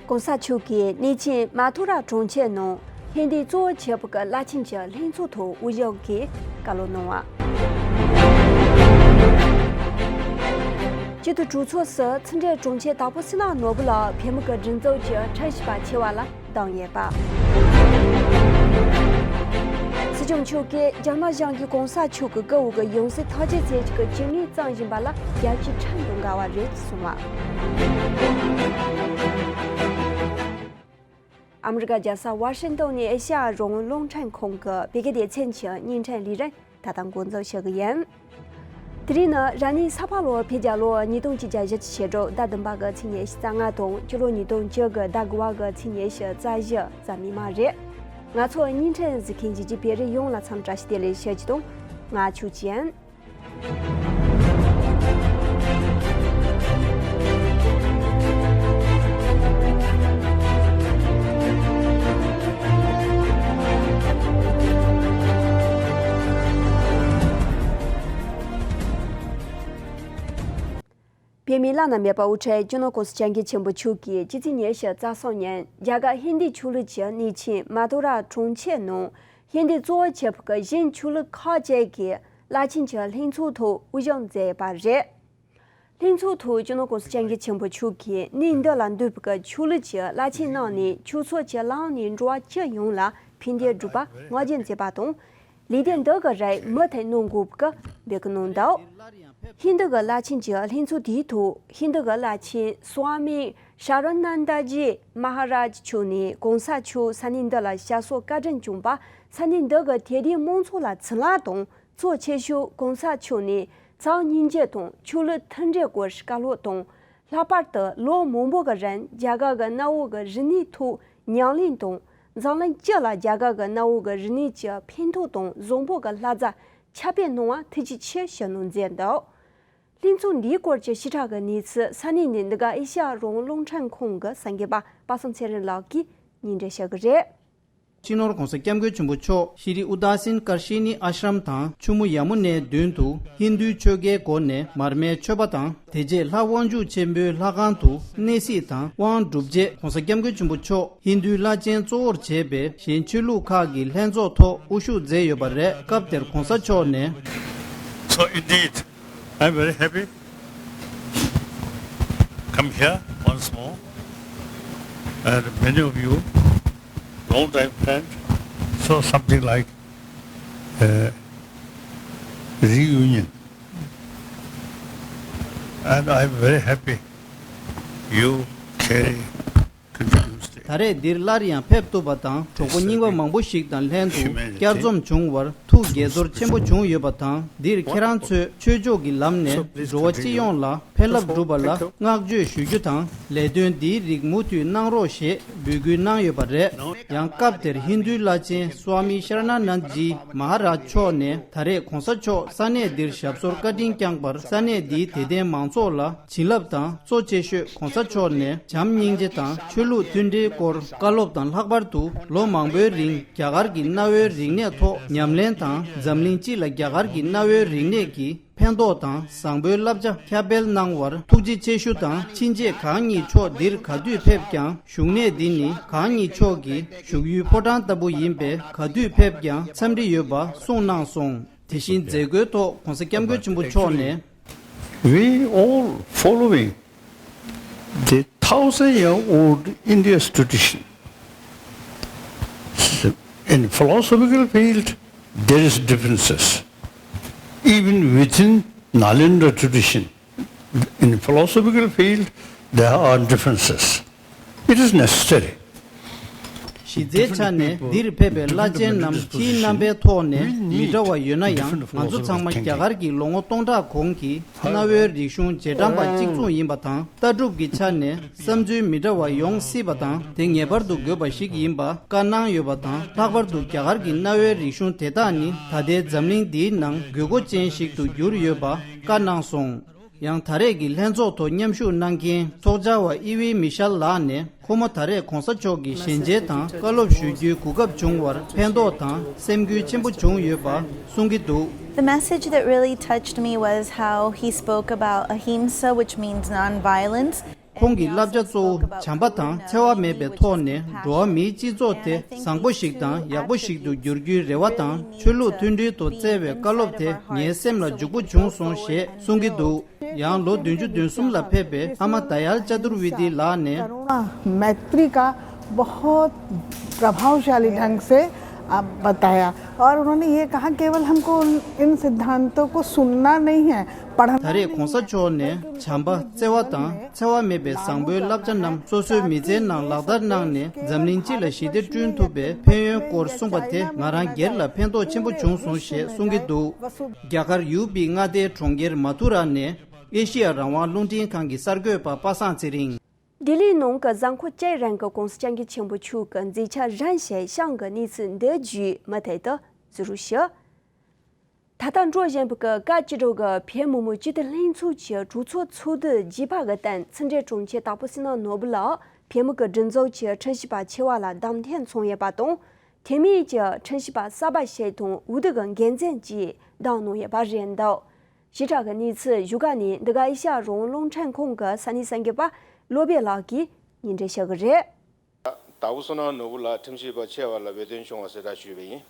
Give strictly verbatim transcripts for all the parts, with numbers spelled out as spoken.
༸གོང་ས་མཆོག་གིས་ནེ་ཆིན་མ་ཐུ་ར་གྲོང་ཁྱེར་ནང་ཧིན་དི་གཙོ་བོ་བྱས་པའི་བླ་ཆེན་གྱི་ལྷན་ཚོགས་ཐོག་དབུ་བཞུགས་ཀྱིས་བཀའ་སློབ་གནང་བ། སྤྱི་འཐུས་གྲོས་ཚོགས་སུ་ཆུ་འབྲེལ་གྲོང་ཁྱེར་དྭགས་པོ་སི་ནག་ནོར་བུ་ལགས་འཕེན་མི་གི་སྒྲིག་འཛུགས་ཀྱི་ཁྲིམས་ཞིབ་པ་ཆེ་བ་ལ་བདམས་ཡོད་པ། སྲིད་སྐྱོང་མཆོག་གིས་འཇར་མན་གཞུང་གིས་༸གོང་ས་མཆོག་གི་སྐུ་འོ་གི་ཡང་སྲིད་ཐག་གཅོད་ཚད་ཀྱི་ཇུས་ངན་བརྩམས་བཞིན་པ་ལ་རྒྱལ་སྤྱིའི་ཁྲིམས་དང་འགལ་བ་རེད་གསུངས་བ། ཨ་མི་རི་ཀ་རྒྱལ་ས་ཝ་ཤིང་ཏོན་ནས་ཨེ་ཤ་ཡ་རང་དབང་རླུང་འཕྲིན་ཁང་གི་བོད་སྐད་སྡེ་ཚན་གྱི་བརྙན་འཕྲིན་ལས་རིམ་ད་ལྟ་འགོ་འཛུགས་བྱེད་ཀྱི་ཡིན། དེ་རིང་ནི་རབ་གནས་ས་ཕག་ལོ་བོད་རྒྱལ་ལོ་ཉིས་སྟོང་ཆིག་བརྒྱ་བཞི་བཅུ་ཞེ་དྲུག་ཟླ་བདུན་པ་གི་ཚེས་ཉི་ཤུ་རྩ་ལྔ་དང་སྤྱི་ལོ་ཉིས་སྟོང་བཅུ་དགུ་ཟླ་དགུ་པ་གི་ཚེས་ཉི་ཤུ་རྩ་བཞི་ཙམ་ཡིན་པ་རེད། ང་ཚོ་བརྙན་འཕྲིན་གཟིགས་མཁན་གཞིས་བྱེས་བོད་རིགས་ཡོངས་ལ་འཚམས་བཀྲ་ཤིས་བདེ་ལེགས་ཞུ་རྒྱུ་དང་། ང་ཆོས་ཅན། བོད་མིའི་བླ་ན་མེད་པ་དབུ་ཁྲིད་སྤྱི་ནོར་༸གོང་ས་༸སྐྱབས་མགོན་ཆེན་པོ་མཆོག་གིས་སྤྱི་ཚེས་ཉི་ཤུ་རྩ་གསུམ་ཉིན་རྒྱ་གར་ཧིན་དི་ཆོས་ལུགས་ཀྱི་གནས་ཆེན་མ་ཐུ་ར་གྲོང་ཁྱེར་ནང་ཧིན་དི་གཙོ་བོ་བྱས་པའི་གཞན་ཆོས་ལུགས་ཁག་ཅིག་གི་བླ་ཆེན་གྱི་ལྷན་ཚོགས་ཐོག་དབུ་བཞུགས་མཛད་ཡོད་པ་རེད། ལྷན་ཚོགས་ཐོག་སྤྱི་ནོར་༸གོང་ས་༸སྐྱབས་མགོན་ཆེན་པོ་མཆོག་གིས་གནས་འདི་ལ་འདུས་པའི་ཆོས་ལུགས་ཀྱི་བླ་ཆེན་རྣམས་ནས་ཆོས་ཕྱོགས་ཀྱི་ལམ་ནས་འགྲོ་བ་སྤྱི་ཡོངས་ལ་ཕན་བདེ་སྒྲུབ་པར་བསྔགས་བརྗོད་མཛད་པ་དང་། ལས་དོན་འདི་གི་རིགས་མུ་མཐུད་གནང་དགོས་པའི་འབོད་སྐུལ་གནང་འདུག་ཧིན་དུ་གི་བླ་ཆེན་གྱི་ལྷན་ཚོགས་དེའི་ཐོག་ཧིན་དུ་གི་བླ་ཆེན་སྭ་མི་ཤ་ར་ནན་ད་ཇི་མ་ཧ་ར་ཇི་མཆོག་ནས་༸གོང་ས་མཆོག་ས་གནས་འདི་ལ་ཞབས་སོར་བཀའ་དྲིན་བསྐྱངས་པ། ས་གནས་འདི་གི་དད་ལྡན་མང་ཚོགས་ལ་བྱིན་རླབས་དང་། གཙོ་ཆེ་ཤོས་༸གོང་ས་མཆོག་ནས་ཚང་སྙིང་རྗེ་དང་ཆོས་ལུགས་མཐུན་སྒྲིལ་སྐོར་བཀའ་སློབ་དང་། ལྷག་པར་དུ་ལོ་མང་པོ་གི་རིང་རྒྱ་གར་གྱི་གནའ་བོའི་རིག་གནས་ཐོག་ཉམས་ལེན་དང་། འཛམ་གླིང་སྤྱི་ལ་རྒྱ་གར་གྱི་གནའ་བོའི་རིག་གནས་ཀྱི་ཕན་ཐོགས་དང་བཟང་པོ་གི་ལྷ་རྫས་ཁྱབ་སྤེལ་གནང་བར་ཐུགས་རྗེ་ཆེ་ཞུ་གནང་མཛད་འདུག་ལྷན་ཚོགས་འདིའི་སྐོར་གྱི་ཕྱི་དྲག་གི་གནས་ཚུལ་ས་གནས་ནས་འདི་ག་ཨེ་ཤ་ཡ་རང་དབང་རླུང་འཕྲིན་ཁང་གི་གསར་འགོད་པ་པ་སངས་ཚེ་རིང་ལགས་ཀྱིས་སྙན་སྒྲོན་ཞུ་གི་རེད། སྤྱི་ནོར་༸གོང་ས་༸སྐྱབས་མགོན་ཆེན་པོ་མཆོག་ཤྲི་ཨུ་དཱ་སིན་ཀར་ཤི་ནི་ཨ་ཤྲམ་དང་ཆུ་མོ་ཡ་མུ་ནའི་མདུན་དུ་ཧིན་རྡུའི་ཆོས་བརྒྱད་སྒོ་ནས་མར་མེའི་མཆོད་པ་དང་། དེ་རྗེས་ལྷ་དབང་ཕྱུག་ཆེན་པོའི་ལྷ་ཁང་དུ་གནས་གཟིགས་དང་དབང་སྒྲུབ་རྗེས་༸གོང་ས་༸སྐྱབས་མགོན་ཆེན་པོ་མཆོག་ཧིན་རྡུའི་བླ་ཆེན་གཙོ་བོར་བྱས་པའི་གཞན་ཆོས་ལུགས་ཁག་གི་ལྷན་ཚོགས་ཐོག་དབུ་བཞུགས་མཛད་ཡོད་པ་རེད། སྐབས་དེར་༸གོང་ས་མཆོག་ནས། So indeed, I'm very happy. Come here once more. And many of you, long time friend, so something like a reunion. And I'm very happy you carry continuously. ད་རེས་འདིར་སླར་ཡང་ཕེབས་ཐུབ་པ་དང་གྲོགས་པོ་རྙིང་པ་མང་པོ་ཞིག་དང་ལྷན་དུ་བསྐྱར་འཛོམས་བྱུང་བར་ཐུགས་དགྱེས་ཚོར་ཆེན་པོ་བྱུང་ཡོད་པ་དང་། འདིར་ཁྱེད་རང་ཚོས་ཆོས་ཕྱོགས་ཀྱི་ལམ་ནས་འགྲོ་བ་སྤྱི་ཡོངས་ལ་ཕན་རླབས་སྒྲུབ་པ་ལ་བསྔགས་བརྗོད་ཞུ་རྒྱུ་དང་། ལས་དོན་འདིའི་རིགས་མུ་མཐུད་གནང་རོགས་ཞེས་འབོད་སྐུལ་གནང་ཡོད་པ་རེད། ཡང་སྐབས་དེར་ཧིན་རྡུའི་བླ་ཆེན་སྭ་མི་ཤ་ར་ན་ནན་ཇི་མ་ཧ་རཱཇ་མཆོག་ནས་ད་རེས་༸གོང་ས་མཆོག་ས་གནས་འདིར་ཞབས་སོར་བཀའ་དྲིན་བསྐྱངས་པར་ས་གནས་འདིའི་དད་ལྡན་མང་ཚོགས་ལ་བྱིན་རླབས་དང་། གཙོ་ཆེ་ཤོས་༸གོང་ས་མཆོག་ནས་བྱམས་སྙིང་རྗེ་དང་ཆོས་ལུགས་མཐུན་སྒྲིལ་སྐོར་བཀའ་སློབ་དང་། ལྷག་པར་དུ་ལོ་མང་པོའི་རིང་རྒྱ་གར་གྱི་གནའ་བོའི་རིག་གནས་ཐོག་ཉམས་ལེན་དང་། འཛམ་གླིང་སྤྱི་ལ་རྒྱ་གར་གྱི་གནའ་བོའི་རིག་གནས་ཀྱི་ཕན་ཐོགས་དང་བཟང་པོའི་བསླབ་བྱ་ཁྱབ་སྤེལ་གནང་བར་ཐུགས་རྗེ་ཆེ་ཞུ་དང་། ཕྱིན་ཆད་གང་ཉིད་མཆོག་འདིར་ག་དུས་ཕེབས་ཀྱང་། བཞུགས་གནས་འདི་ནི་གང་ཉིད་མཆོག་གི་བཞུགས་ཡུལ་ཕོ་བྲང་ལྟ་བུ་ཡིན་པས། ག་དུས་ཕེབས་ཀྱང་འཚམས་འདྲི་ཡོད་པ་གསུངས་གནང་སོང་། དེ་བཞིན་མཛད་སྒོའི་ཐོག་༸གོང་ས་༸སྐྱབས་མགོན་ཆེན་པོ་མཆོག་ནས། We all following the thousand year old India's tradition. In philosophical field, there is differences. Even within Nalanda tradition, in philosophical field, there are differences. It is necessary. གཞི་རྩའི་ཆ་ནས་འདིར་ཕེབས་པའི་བླ་ཆེན་རྣམས་ཕྱིའི་རྣམ་པའི་ཐོག་ནས་མི་འདྲ་བ་ཡོད་ན་ཡང་། ང་ཚོ་ཚང་མ་རྒྱ་གར་གྱི་ལོ་ངོ་སྟོང་ཕྲག་གོང་གི་གནའ་བོའི་རིག་གཞུང་རྗེས་འབྲང་པ་གཅིག་མཚུངས་ཡིན་པ་དང་། ལྟ་གྲུབ་ཀྱི་ཆ་ནས་བསམ་ཚུལ་མི་འདྲ་བ་ཡོང་སྲིད་པ་དང་། དེ་ངེས་པར་དུ་དགོས་པ་ཞིག་ཡིན་པ་བཀའ་གནང་ཡོད་པ་དང་། ལྷག་པར་དུ་རྒྱ་གར་གྱི་གནའ་བོའི་རིག་གཞུང་དེ་དག་ནི་ད་ལྟའི་འཛམ་གླིང་འདིའི་ནང་དགོས་མཁོ་ཅན་ཞིག་ཏུ་གྱུར་ཡོད་པ་བཀའ་གནང་སོང་། ཡང་ད་རེས་ཀྱི་ལྷན་ཚོགས་ཐོག་མཉམ་ཞུགས་གནང་མཁན་ཚོགས་བཅར་བ་ཨི་ཝི་མི་ཤལ་ལགས་ནས། ཁོ་མོ་ད་རེས་༸གོང་ས་མཆོག་གི་ཞལ་མཇལ་དང་བཀའ་སློབ་ཞུ་རྒྱུའི་གོ་སྐབས་བྱུང་བར་ཕན་ཐོགས་དང་སེམས་འགུལ་ཆེན་པོ་བྱུང་ཡོད་པ་གསུང་གི་འདུག The message that really touched me was how he spoke about ahimsa, which means nonviolence. ཁོང་གི་བསླབ་བྱ་གཙོ་བོ་བྱམས་པ་དང་འཚེ་བ་མེད་པའི་ཐོག་ནས་འགྲོ་བ་མིའི་སྤྱི་ཚོགས་དེ་བཟང་པོ་ཞིག་དང་ཡག་པོ་ཞིག་ཏུ་འགྱུར་རྒྱུའི་རེ་བ་དང་ཆོས་ལུགས་མཐུན་སྒྲིལ་དུ་བརྩེ་བའི་བཀའ་སློབ་དེ་ངའི་སེམས་ལ་འཇུག་པོ་བྱུང་སོང་ཞེས་གསུང་གི་འདུག་ཡང་ལོ་བདུན་ཅུ་དོན་གསུམ་ལ་ཕེབས་པའི་ཨ་མ་དཱ་ཡལ་ཅ་དུར་ཝི་དི་ལགས་ནས། करुणा मैत्री का बहुत प्रभावशाली ढंग से बताया। और उन्होंने ये कहा, केवल हमको इन सिद्धांतों को सुनना नहीं है, पढ़ना। ད་རེས་གོང་ས་མཆོག་ནས་བྱམས་པ་བརྩེ་བ་དང་འཚེ་བ་མེད་པའི་བཟང་པོའི་བསླབ་བྱ་རྣམས་སོ་སོའི་མི་ཚེའི་ནང་ལག་བསྟར་གནང་ནས་འཛམ་གླིང་སྤྱི་ལ་ཞི་བདེ་བསྐྲུན་ཐུབ་པའི་ཕན་ཡོན་སྐོར་གསུངས་པ་དེ་ང་རང་སྒེར་ལ་ཕན་ཐོགས་ཆེན་པོ་བྱུང་སོང་ཞེས་གསུང་གི་འདུག་རྒྱ་གར་ཡུ་པི་མངའ་སྡེའི་གྲོང་ཁྱེར་མ་ཐུ་ར་ནས་ཨེ་ཤི་ཡ་རང་དབང་རླུང་འཕྲིན་ཁང་གི་གསར་འགོད་པ་པ་སངས་ཚེ་རིང་། ལྡི་ལིའི་ནང་གི་གཟའ་འཁོར་བཅུའི་རིང་གི་༸གོང་ས་༸སྐྱབས་མགོན་ཆེན་པོ་མཆོག་གི་མཛད་འཆར་རིམ་བཞིན་བཤམས་ཀྱི་གནས་ཚུལ་འདི་བརྒྱུད་མུ་མཐུད་དུ་གཟིགས་རོགས་ཞུ། ད་ལྟ་འགྲོ་བཞིན་པའི་སྐབས་ཀྱི་འགྲོ་གི་བོད་མི་མང་སྤྱི་འཐུས་ལྷན་ཚོགས་ཀྱི་གྲོས་ཚོགས་ཚོགས་དུས་བརྒྱད་པ་གི་སྟེང་ཚོགས་གཙོ་དྲུང་ཆེ་དྭགས་པོ་བསོད་ནམས་ནོར་བུ་ལགས་བོད་མི་གི་སྒྲིག་འཛུགས་ཀྱི་ཁྲིམས་ཞིབ་པ་ཆེ་བ་ལ་བདམས་ཐོན་སོང་ཡོད་པ་དང་། འཐུས་མི་གི་ཁྲིམས་ཞིབ་པ་གསར་པ་ཞིག་དང་འོས་བསྡུ་གི་འགན་འཛིན་གྱིས་བདམས་གནང་ཡོད་པ་རེད་འདུག་ཞིབ་ཕྲ་གི་གནས་ཚུལ་བཞུགས་སྒར་ནས་འདི་ག་ཨེ་ཤ་ཡ་རང་དབང་རླུང་འཕྲིན་ཁང་གི་ས་གནས་གསར་འགོད་པ་བློ་བྷེ་ལགས་ཀྱིས་སྙན་སྒྲོན་ཞུ་གི་རེད། དྭགས་པོ་བསོད་ནམས་ནོར་བུ་ལགས་ཁྲིམས་ཞིབ་པ་ཆེ་བ་ལ་འོས་ཐོན་བྱུང་བ་གསལ་བསྒྲགས་ཞུས་པ་ཡིན།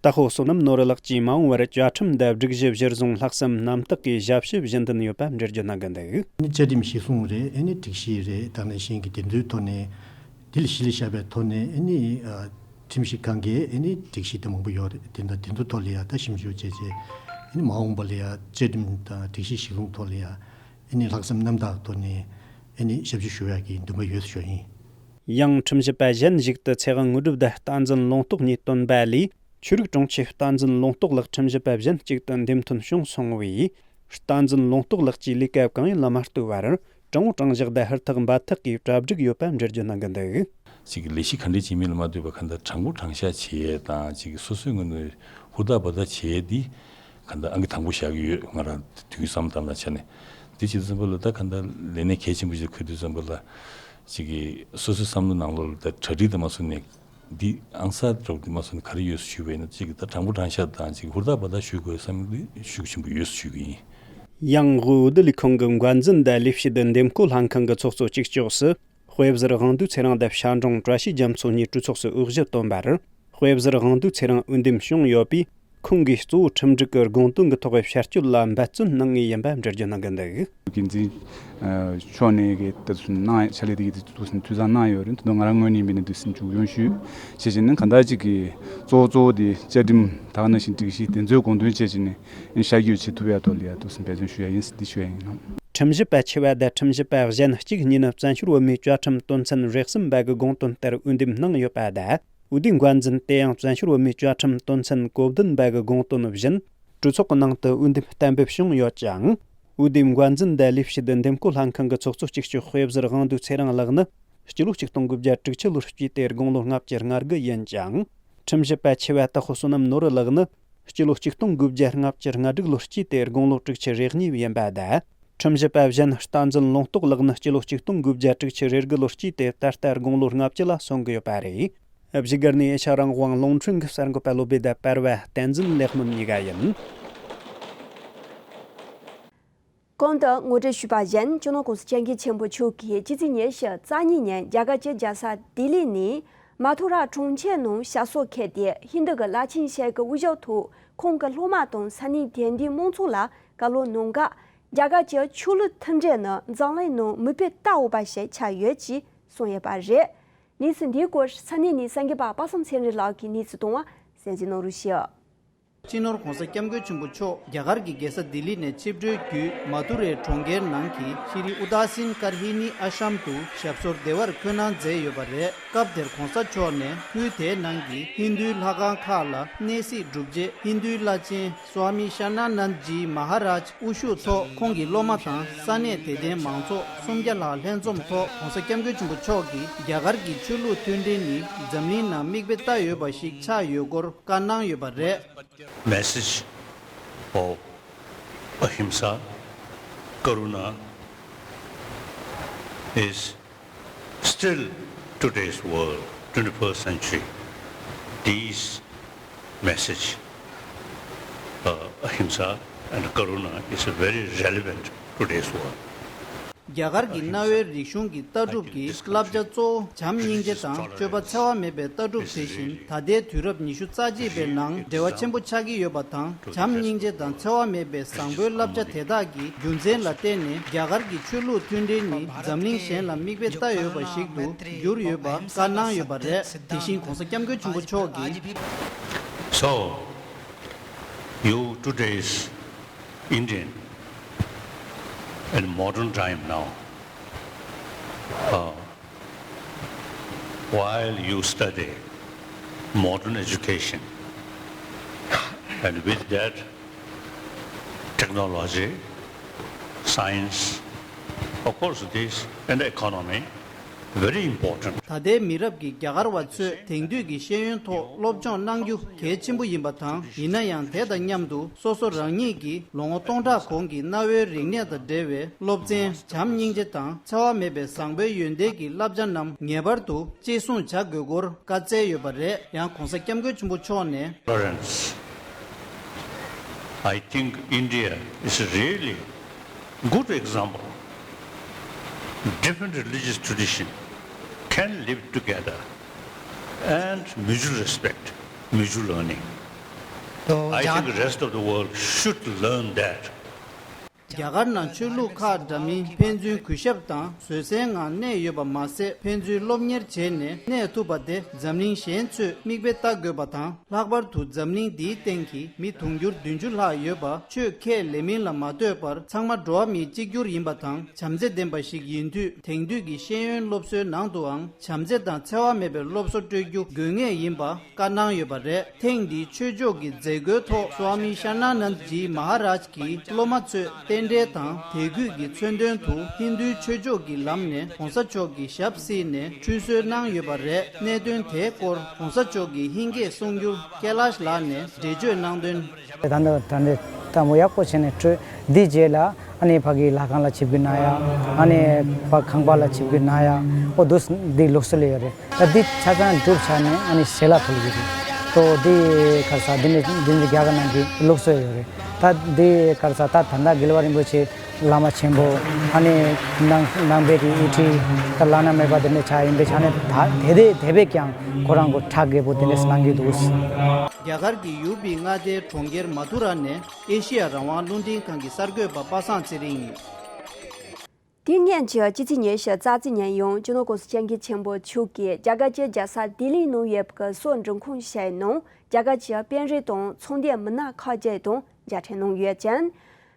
དྭགས་པོ་བསོད་ནམས་ནོར་བུ་ལགས་ཀྱིས་མ་འོངས་པར་བཅའ་ཁྲིམས་དང་སྒྲིག་གཞི་གཞིར་བཟུང་ལྷག་བསམ་རྣམ་དག་གིས་ཞབས་ཞུ་བཞིན་དུ་ཡོད་པ་འགྲེལ་བརྗོད་གནང་གི་འདུག་བཅའ་ཁྲིམས་གཞི་བཟུང་རེད། ཨེ་ནི་སྒྲིག་གཞི་རེད། དེ་ནང་བཞིན་གྱི་དེ་ཚོའི་ཐོག་ནས་དེ་ལ་གཞི་ལ་བཞག་པའི་ཐོག་ནས་ཨེ་ནི་ཨ། ཁྲིམས་ཞིབ་ཁང་གིས་ཨེ་ནི་སྒྲིག་གཞི་དེ་མང་པོ་ཡོད་རེད། དེ་འདྲ་དེ་ཚོའི་ཐོག་ལ་ཡ་ད་ཞིབ་འཇུག་བྱས་རྗེས་ཨེ་ནི་མ་འོངས་པ་ལ་ཡ་བཅའ་ཁྲིམས་དང་སྒྲིག་གཞི་གཞི་བཟུང་ཐོག་ལ་ཡ་ཨེ་ནི་ལྷག་བསམ་རྣམ་དག་ཐོག་ནས་ཨེ་ནི་ཞབས་ཞུ་ཞུ་ཡག་གི་འདུན་པ་ཡོད་ཞུ་ཡིན། ཡང་ཁྲིམས་ཞིབ་པ་གཞན་ཞིག་ཏུ་ཚེ་དབང་དངོས་གྲུབ་དང་བསྟན་འཛིན་ལུང་རྟོགས་གཉིས་བཏོན་པ་ལས། ཆོས་རིག་དྲུང་ཆེ་བསྟན་འཛིན་ལུང་རྟོགས་ལགས་ཁྲིམས་ཞིབ་པ་གཞན་གཅིག་ཏུ་འདེམས་ཐོན་བྱུང་སོང་བས། བསྟན་འཛིན་ལུང་རྟོགས་ལགས་ཀྱིས་ལས་ཀ་གང་ཡིན་ལ་མ་ལྟོས་པར་དྲང་བོ་དྲང་བཞག་དང་ཧུར་ཐག་འབད་ཐག་གིས་གྲ་སྒྲིག་ཡོད་པ་འགྲེལ་བརྗོད་གནང་གི་འདུག་ཅིག་ལས་གཞི་ག་འདྲས་བྱེད་མིན་ལ་མ་ལྟོས་པར་གང་ལྟར་དྲང་པོ་དྲང་བཞག་བྱེད་ཡས་དང་ཅིག་སོ་སོའི་ངོས་ནས་ཧུར་ཐག་འབད་ཐག་བྱེད་ཡས་འདི་གང་ལྟར་ཨང་ཀི་དང་པོ་བཞག་གི་ཡོད། ང་རང་དུས་བསམ་བཏང་ལ་ཆ་ནས་འདི་བྱེད་དུས་ཙམ་པ་ལ་ད་གང་ལྟར་ལས་གནས་གལ་ཆེན་པོ་ཞིག་འཁུར་དུས་ཙམ་པ་ལ་ཅིག་གི་སོ་སོའི་བསམ་བློ་ནང་ལོགས་ལ་ད་གྲ་སྒྲིག་དང་མ་སོང་ནས། འདི་ཨང་གསར་སྒྲོག་འདི་མ་སོང་ག་རེ་ཡོད་ཞུས་པ་ཡིན་ན་གཅིག་ད་དྲང་པོ་དྲང་བཞག་དང་གཅིག་ཧུར་ཐག་འབད་ཐག་ཞུ་དགོས་བསམ་གི་ཤུགས་ཆེན་པོ་ཡོད་ཞུ་གི་ཡིན། ཡང་དབུས་འོས་བསྡུ་ལས་ཁུངས་ཀྱི་འགན་འཛིན་དང་ལས་བྱེད་འདེམས་བསྐོ་ལྷན་ཁང་གི་ཚོགས་གཙོ་གཅིག་ལྕོགས་སུ་དཔེ་ཟུར་དབང་འདུས་ཚེ་རིང་དང་ཤར་འབྲོང་བཀྲ་ཤིས་རྒྱ་མཚོ་གཉིས་གྲོས་ཚོགས་སུ་འོས་གཞི་བཏོན་པར། དཔེ་ཟུར་དབང་འདུས་ཚེ་རིང་འོས་འདེམས་བྱུང་ཡོད་པས། ཁོང་གིས་གཙོ་བོ་ཁྲིམས་སྒྲིག་གི་དགོངས་དོན་གྱི་ཐོག་བྱ་སྤྱོད་ལ་འབད་བརྩོན་གནང་ངེས་ཡིན་པ་འགྲེལ་བརྗོད་གནང་གི་འདུག་འགན་འཛིན་མཆོག་ནས་གི་ད་གནང་ཕྱག་ལས་དེ་གི་དུས་སུ་འཐུས་ཚང་གནང་ཡོད་རེད། དེ་དུས་ང་རང་ངོས་ནས་འབད་ནས་དུས་སུ་མཇུག་སྐྱོང་ཞུས་བྱས་བྱས་ནས་གང་ལྟར་ཅིག་གི་གཙོ་བོ་གཙོ་བོ་དེ་བཅའ་ཁྲིམས་ད་ག་ནང་བཞིན་སྒྲིག་གཞི་དེ་ཚོའི་དགོངས་དོན་བཅས་བྱས་ནས་ཤར་བསྐྱོད་བྱེད་ཐུབ་ཡ་ཐོག་ལ་ཡ་དུས་སུ་འབད་བརྩོན་ཞུ་ཡ་ཡིན་འདི་ཞུ་ཡ་ཡིན་ལགས། ཁྲིམས་ཞིབ་པ་ཆེ་བ་དང་ཁྲིམས་ཞིབ་པ་གཞན་གཅིག་གཉིས་ནི་བཙན་བྱོལ་བོད་མིའི་བཅའ་ཁྲིམས་དོན་ཚན་རེ་གསུམ་པ་གི་དགོངས་དོན་ལྟར་འོས་འདེམས་གནང་ཡོད་པ་དང་། འོས་བསྡུའི་འགན་འཛིན་དེ་ཡང་བཙན་བྱོལ་བོད་མིའི་བཅའ་ཁྲིམས་དོན་ཚན་གོ་བདུན་པ་གི་དགོངས་དོན་བཞིན་གྲོས་ཚོགས་ཀྱི་ནང་དུ་འོས་འདེམས་གཏན་འབེབས་བྱུང་ཡོད་ཅིང་། འོས་བསྡུའི་འགན་འཛིན་དང་ལས་བྱེད་འདེམས་བསྐོ་ལྷན་ཁང་གི་ཚོགས་གཙོ་གཅིག་ལྕོགས་དཔེ་ཟུར་དབང་འདུས་ཚེ་རིང་ལགས་ནི་སྤྱི་ལོ་ཆིག་སྟོང་དགུ་བརྒྱ་དྲུག་ཅུ་ལོར་སྐྱེས་ཏེ་དགུང་ལོ་ལྔ་བཅུ་ང་དགུ་ཡིན་ཅིང་། ཁྲིམས་ཞིབ་པ་ཆེ་བ་དྭགས་པོ་བསོད་ནམས་ནོར་བུ་ལགས་ནི་སྤྱི་ལོ་ཆིག་སྟོང་དགུ་བརྒྱ་ལྔ་བཅུ་ང་དྲུག་ལོར་སྐྱེས་ཏེ་དགུང་ལོ་དྲུག་ཅུ་རེ་གཉིས་ཡིན་པ་དང་། ཁྲིམས་ཞིབ་པ་གཞན་བསྟན་འཛིན་ལུང་རྟོགས་ལགས་ནི་སྤྱི་ལོ་ཆིག་སྟོང་དགུ་བརྒྱ་དྲུག་ཅུ་རེ་དགུ་ལོར་སྐྱེས་ཏེ་ད་ལྟ་དགུང་ལོ་ལྔ་བཅུ་ལ་སོན་གྱི་ཡོད་པ་རེད། བཞུགས་སྒར་ནས་ཨེ་ཤ་ཡ་རང་དབང་རླུང་འཕྲིན་གྱི་གསར་འགོད་པ་བློ་བྷེ་དང་པར་བ་བསྟན་འཛིན་ལེགས་སྨོན་གཉིས་ཀ་ཡིན། གོང་དུ་ངོ་སྤྲོད་ཞུས་པ་བཞིན་སྤྱི་ནོར་༸གོང་ས་༸སྐྱབས་མགོན་ཆེན་པོ་མཆོག་གིས་ཕྱི་ཚེས་ཉི་ཤུ་རྩ་གཉིས་ཉིན་རྒྱ་གར་གྱི་རྒྱལ་ས་ལྡི་ལི་ནས་མ་ཐུ་ར་གྲོང་ཁྱེར་ནང་ཞབས་སོར་འཁོད་དེ་ཧིན་རྡུ་གི་བླ་ཆེན་ཞིག་གི་དབུ་བཞུགས་ཐོག་ཁོང་གི་སློབ་མ་དང་ས་གནས་དད་ལྡན་མང་ཚོགས་ལ་བཀའ་སློབ་གནང་སྐབས། རྒྱ་གར་གྱི་ཆོས་ལུགས་མཐུན་སྒྲིལ་ནི་འཛམ་གླིང་ནང་མིག་དཔེ་ལྟ་འོས་པ་ཞིག་ཆགས་ཡོད་ཅེས་གསུངས་ཡོད་པ་རེད། གནས་ཚུལ་འདིའི་སྐོར་ས་གནས་ནས་གསར་འགོད་པ་པ་སངས་ཚེ་རིང་ལགས་ཀྱིས་གནས་ཚུལ་གཏོང་བ་གསན་གཟིགས་གནང་རོགས་ཞུ། སྤྱི་ནོར་༸གོང་ས་༸སྐྱབས་མགོན་ཆེན་པོ་མཆོག་རྒྱ་གར་གྱི་རྒྱལ་ས་ལྡི་ལི་ནས་ཆིབས་བསྒྱུར་བརྒྱུད་མ་ཐུ་རའི་གྲོང་ཁྱེར་ནང་གི་ཤྲི་ཨུ་དཱ་སིན་ཀར་ཧི་ནི་ཨ་ཤམ་དུ་ཞབས་སོར་བདེ་བར་འཁོད་གནང་མཛད་ཡོད་པ་རེད། སྐབས་དེར་གོང་ས་མཆོག་ནས་ཁུལ་དེའི་ནང་གི་ཧིན་རྡུའི་ལྷ་ཁང་ཁག་ལ་གནས་གཟིགས་གྲུབ་རྗེས་ཧིན་རྡུའི་བླ་ཆེན་སྭ་མི་ཤཱ་ན་ནན་ཇི་མ་ཧ་རཱཇ་དབུ་བཞུགས་ཐོག་ཁོང་གི་སློབ་མ་དང་ས་གནས་དད་ལྡན་མང་ཚོགས་སུམ་བརྒྱ་ལྷག་ལྷན་འཛོམས་ཐོག་༸གོང་ས་༸སྐྱབས་མགོན་ཆེན་པོ་མཆོག་གིས་རྒྱ་གར་གྱི་ཆོས་ལུགས་མཐུན་སྒྲིལ་ནི་འཛམ་གླིང་ནང་མིག་དཔེ་ལྟ་འོས་པ་ཞིག་ཆགས་ཡོད་སྐོར་བཀའ་གནང་ཡོད་པ་རེད། Message of Ahimsa, Karuna is still today's world, twenty-first century. These message Uh, Ahimsa and Karuna is very relevant to today's world. རྒྱ་གར་གྱི་གནའ་བོའི་རིག་གཞུང་གི་ལྟ་གྲུབ་ཀྱི་བསླབ་བྱ་གཙོ་བོ་བྱམས་སྙིང་རྗེ་དང་སྤྱོད་པ་འཚེ་བ་མེད་པའི་ལྟ་གྲུབ་དེ་བཞིན་ད་ལྟའི་དུས་རབས་ཉི་ཤུ་རྩ་གཅིག་པའི་ནང་འབྲེལ་བ་ཆེན་པོ་ཆགས་ཀྱི་ཡོད་པ་དང་། བྱམས་སྙིང་རྗེ་དང་འཚེ་བ་མེད་པའི་བཟང་པོའི་བསླབ་བྱ་དེ་དག་གི་རྒྱུ་མཚན་ལ་བརྟེན་ནས་རྒྱ་གར་གྱི་ཆོས་ལུགས་མཐུན་སྒྲིལ་ནི་འཛམ་གླིང་གཞན་ལ་མིག་དཔེ་ལྟ་འོས་པ་ཞིག་ཏུ་གྱུར་ཡོད་པ་བཀའ་གནང་ཡོད་པ་རེད། དེ་བཞིན་༧གོང་ས་༧སྐྱབས་མགོན་ཆེན་པོ་མཆོག་གིས། So, you today's Indian in modern time now, uh, while you study modern education, and with that, technology, science, of course, this and economy, very important. ད་ལྟའི་མི་རབས་ཀྱི་རྒྱ་གར་བ་ཚོས་དེང་དུས་ཀྱི་ཤེས་ཡོན་ཐོག་སློབ་སྦྱོང་གནང་རྒྱུ་གལ་ཆེན་པོ་ཡིན་པ་དང་། ཡིན་ན་ཡང་དེ་དང་མཉམ་དུ་སོ་སོ་རང་ཉིད་ཀྱི་ལོ་ངོ་སྟོང་ཕྲག་གོང་གི་གནའ་བོའི་རིག་གནས་དང་འབྲེལ་བའི་སློབ་ཚན་བྱམས་སྙིང་རྗེ་དང་འཚེ་བ་མེད་པའི་བཟང་པོའི་ཡོན་ཏན་གྱི་བསླབ་བྱ་རྣམས་ངེས་པར་དུ་གཅེས་སྲུང་བྱ་དགོས་སྐོར་བཀའ་སྩལ་ཡོད་པ་རེད། ཡང་༧གོང་ས་༧སྐྱབས་མགོན་ཆེན་པོ་མཆོག་ནས། Tolerance. I think India is really good example. Different religious tradition can live together and mutual respect, mutual learning. So, I think the rest of the world should learn that. རྒྱ་གར་ནང་ཆོས་ལུགས་ཁག་འདྲ་མིན་ཕན་ཚུན་གུས་ཞབས་དང་བཟོད་བསྲན་ངང་གནས་ཡོད་པ་མ་ཟད། ཕན་ཚུན་སློབ་གཉེར་བྱས་ནས་གནས་ཐུབ་པ་དེ་འཛམ་གླིང་གཞན་ཚོས་མིག་དཔེ་ལྟ་དགོས་པ་དང་། ལྷག་པར་དུ་འཛམ་གླིང་འདིའི་སྟེང་གི་མི་དུང་ཕྱུར་བདུན་ཅུ་ལྷག་ཡོད་པ། ཆོས་ཁས་ལེན་མིན་ལ་མ་ལྟོས་པར་ཚང་མ་འགྲོ་བ་མིའི་གཅིག་གྱུར་ཡིན་པ་དང་། བྱམས་བརྩེ་ལྡན་པ་ཞིག་ཡིན་དུས། དེང་དུས་ཀྱི་ཤེས་ཡོན་སློབ་གསོའི་ནང་དུའང་བྱམས་བརྩེ་དང་འཚེ་བ་མེད་པའི་སློབ་གསོ་སྤྲོད་རྒྱུ་དགོས་ངེས་ཡིན་པ་བཀའ་གནང་ཡོད་པ་རེད། ཐེངས་འདིའི་ཆོས་ཕྱོགས་ཀྱི་མཛད་སྒོའི་ཐོག་སྭ་མི་ཤཱ་ན་ནན་ཇི་མ་ཧ་རཱཇ་གྱི་སློབ་མ་ཚོས་རྟེན་འབྲེལ་དང་དད་གུས་ཀྱི་མཚོན་དོན་དུ་ཧིན་རྡུའི་ཆོས་ཕྱོགས་ཀྱི་ལམ་ནས་༧གོང་ས་མཆོག་གི་ཞབས་བསིལ་ནས་ཁྲུས་གསོལ་གནང་ཡོད་པ་རེད། གནད་དོན་དེའི་སྐོར་༧གོང་ས་མཆོག་གི་ཧིན་སྐད་གསུང་སྒྱུར་ཀེ་ལཱཤ་ལགས་ནས་འགྲེལ་བརྗོད་གནང་དོན། ད་ནི་ད་ནི་དང་པོ་ཡག་པོ་བྱས་ནས་ཁྲུས། འདིའི་རྗེས་ལ་ཨ་ནི་ཕ་གི་ལྷ་ཁང་ལ་ཆིབས་བསྒྱུར་གནང་ཡ། ཨ་ནི་ཕ་ཁང་པ་ལ་ཆིབས་བསྒྱུར་གནང་ཡ། ཨོ་འདུག་འདི་ལུགས་སྲོལ་ཡོད་རེད། ད་འདི་ཆ་ཚང་འགྲུབ་ཆ་ནས་ཨ་ནི་ཞལ་ལག་ཕུལ་གྱི་རེད། ཏོ་འདི་ག་རེ་ཟ། འདི་ནི་འདི་ནི་རྒྱ་གར་ནང་གི་ལུགས་སྲོལ་ཡོད་རེད། ད་འདི་ག་རེ་ཟ། ད་ད་ལྟ་དགེ་ལེགས་དཔལ་རིན་པོ་ཆེ་བླ་མ་ཆེན་པོ། ཨ་ནི་ནང་ནང་པའི་གི་དབུ་ཁྲིད་ད་བླ་ན་མེད་པ་དེ་འདྲ་ཆགས་ཡིན་པའི་ཆ་ནས། ད་དེ་དེ་དེ་བས་ཀྱང་ཁོ་རང་གི་གྲ་རྒྱས་པོ་དེ་འདྲ་གནང་གི་འདུག་རྒྱ་གར་གྱི་ཡུ་པི་མངའ་སྡེའི་གྲོང་ཁྱེར་མ་ཐུ་ར་ནས་ཨེ་ཤེ་ཡ་རང་དབང་རླུང་འཕྲིན་ཁང་གི་གསར་འགོད་པ་པ་སངས་ཚེ་རིང་ཡིན། དེ་སྔོན་གྱི་ཕྱི་ཚེས་ཉི་ཤུ་རྩ་གཅིག་ཉིན་ཡང་སྤྱི་ནོར་༧གོང་ས་༧སྐྱབས་མགོན་ཆེན་པོ་མཆོག་གིས་རྒྱ་གར་གྱི་རྒྱལ་ས་ལྡི་ལིའི་ནང་ཡོད་པའི་སོག་འགྲིམ་ཁང་ཞིག་ནང་རྒྱ་གར་གྱི་དཔོན་རིགས་དང་ཚོང་སྡེ་མི་སྣ་ཁག་ཅིག་དང་མཇལ་འཕྲད་གནང་ཡོད་ཅིང་།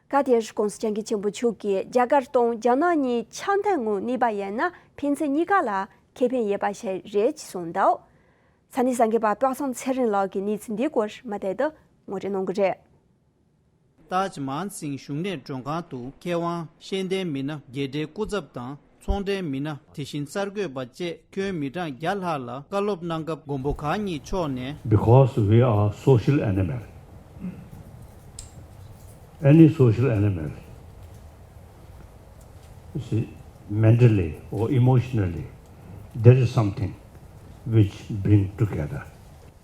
སྐབས་དེར་༧གོང་ས་༧སྐྱབས་མགོན་ཆེན་པོ་མཆོག་གིས་རྒྱ་གར་དང་རྒྱ་ནག་གཉིས་འཆམ་མཐུན་ངང་གནས་པ་ཡིན་ན་ཕན་ཚུན་གཉིས་ཀ་ལ་ཁེ་ཕན་ཡོད་པ་ཞིག་རེད་ཅེས་གསུངས་འདུག་ས་གནས་གསར་འགོད་པ་པ་སངས་ཚེ་རིང་ལགས་ཀྱིས་གནས་ཚུལ་འདིའི་སྐོར་མུ་མཐུད་དུ་ངོ་སྤྲོད་གནང་གི་རེད། ཏཱཇ་མཱན་སིང་བཞུགས་གནས་མགྲོན་ཁང་དུ་མཁས་དབང་ཤེས་ལྡན་མི་སྣ་རྒྱལ་སྤྲུལ་སྐུ་ཚབ་དང་ཚོང་འབྲེལ་མི་སྣ། དེ་བཞིན་གསར་འགོད་པ་བཅས་ཁྱོན་མི་གྲངས་བརྒྱ་ལྷག་ལ་བཀའ་སློབ་གནང་སྐབས། མགོན་པོ་གང་ཉིད་མཆོག་ནས། Because we are social animal. Any social animal, you see, mentally or emotionally, there is something which bring together.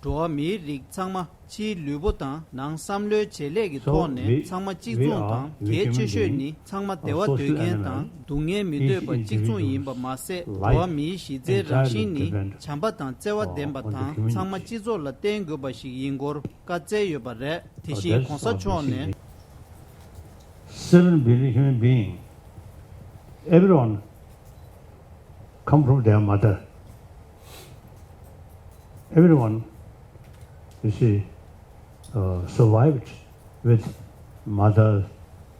འགྲོ་བ་མིའི་རིགས་ཚང་མ་ཕྱིའི་ལུས་པོ་དང་ནང་བསམ་བློའི་བྱེད་ལས་ཀྱི་ཐོག་ནས་ཚང་མ་གཅིག་མཚུངས་དང་། གལ་ཆེ་ཤོས་ནི་ཚང་མ་བདེ་བ་འདོད་མཁན་དང་སྡུག་བསྔལ་མི་འདོད་པ་གཅིག་མཚུངས་ཡིན་པ་མ་ཟད། འགྲོ་བ་མིའི་གཞི་རྩའི་རང་བཞིན་ནི་བྱམས་པ་དང་བརྩེ་བ་ལྡན་པ་དང་ཚང་མ་སྤྱི་ཚོགས་ལ་བརྟེན་དགོས་པ་ཞིག་ཡིན་སྐོར་བཀའ་སྩལ་ཡོད་པ་རེད། དེ་བཞིན་༧གོང་ས་མཆོག་ནས། Seven billion human being, everyone come from their mother. Everyone, you see, uh, survived with mother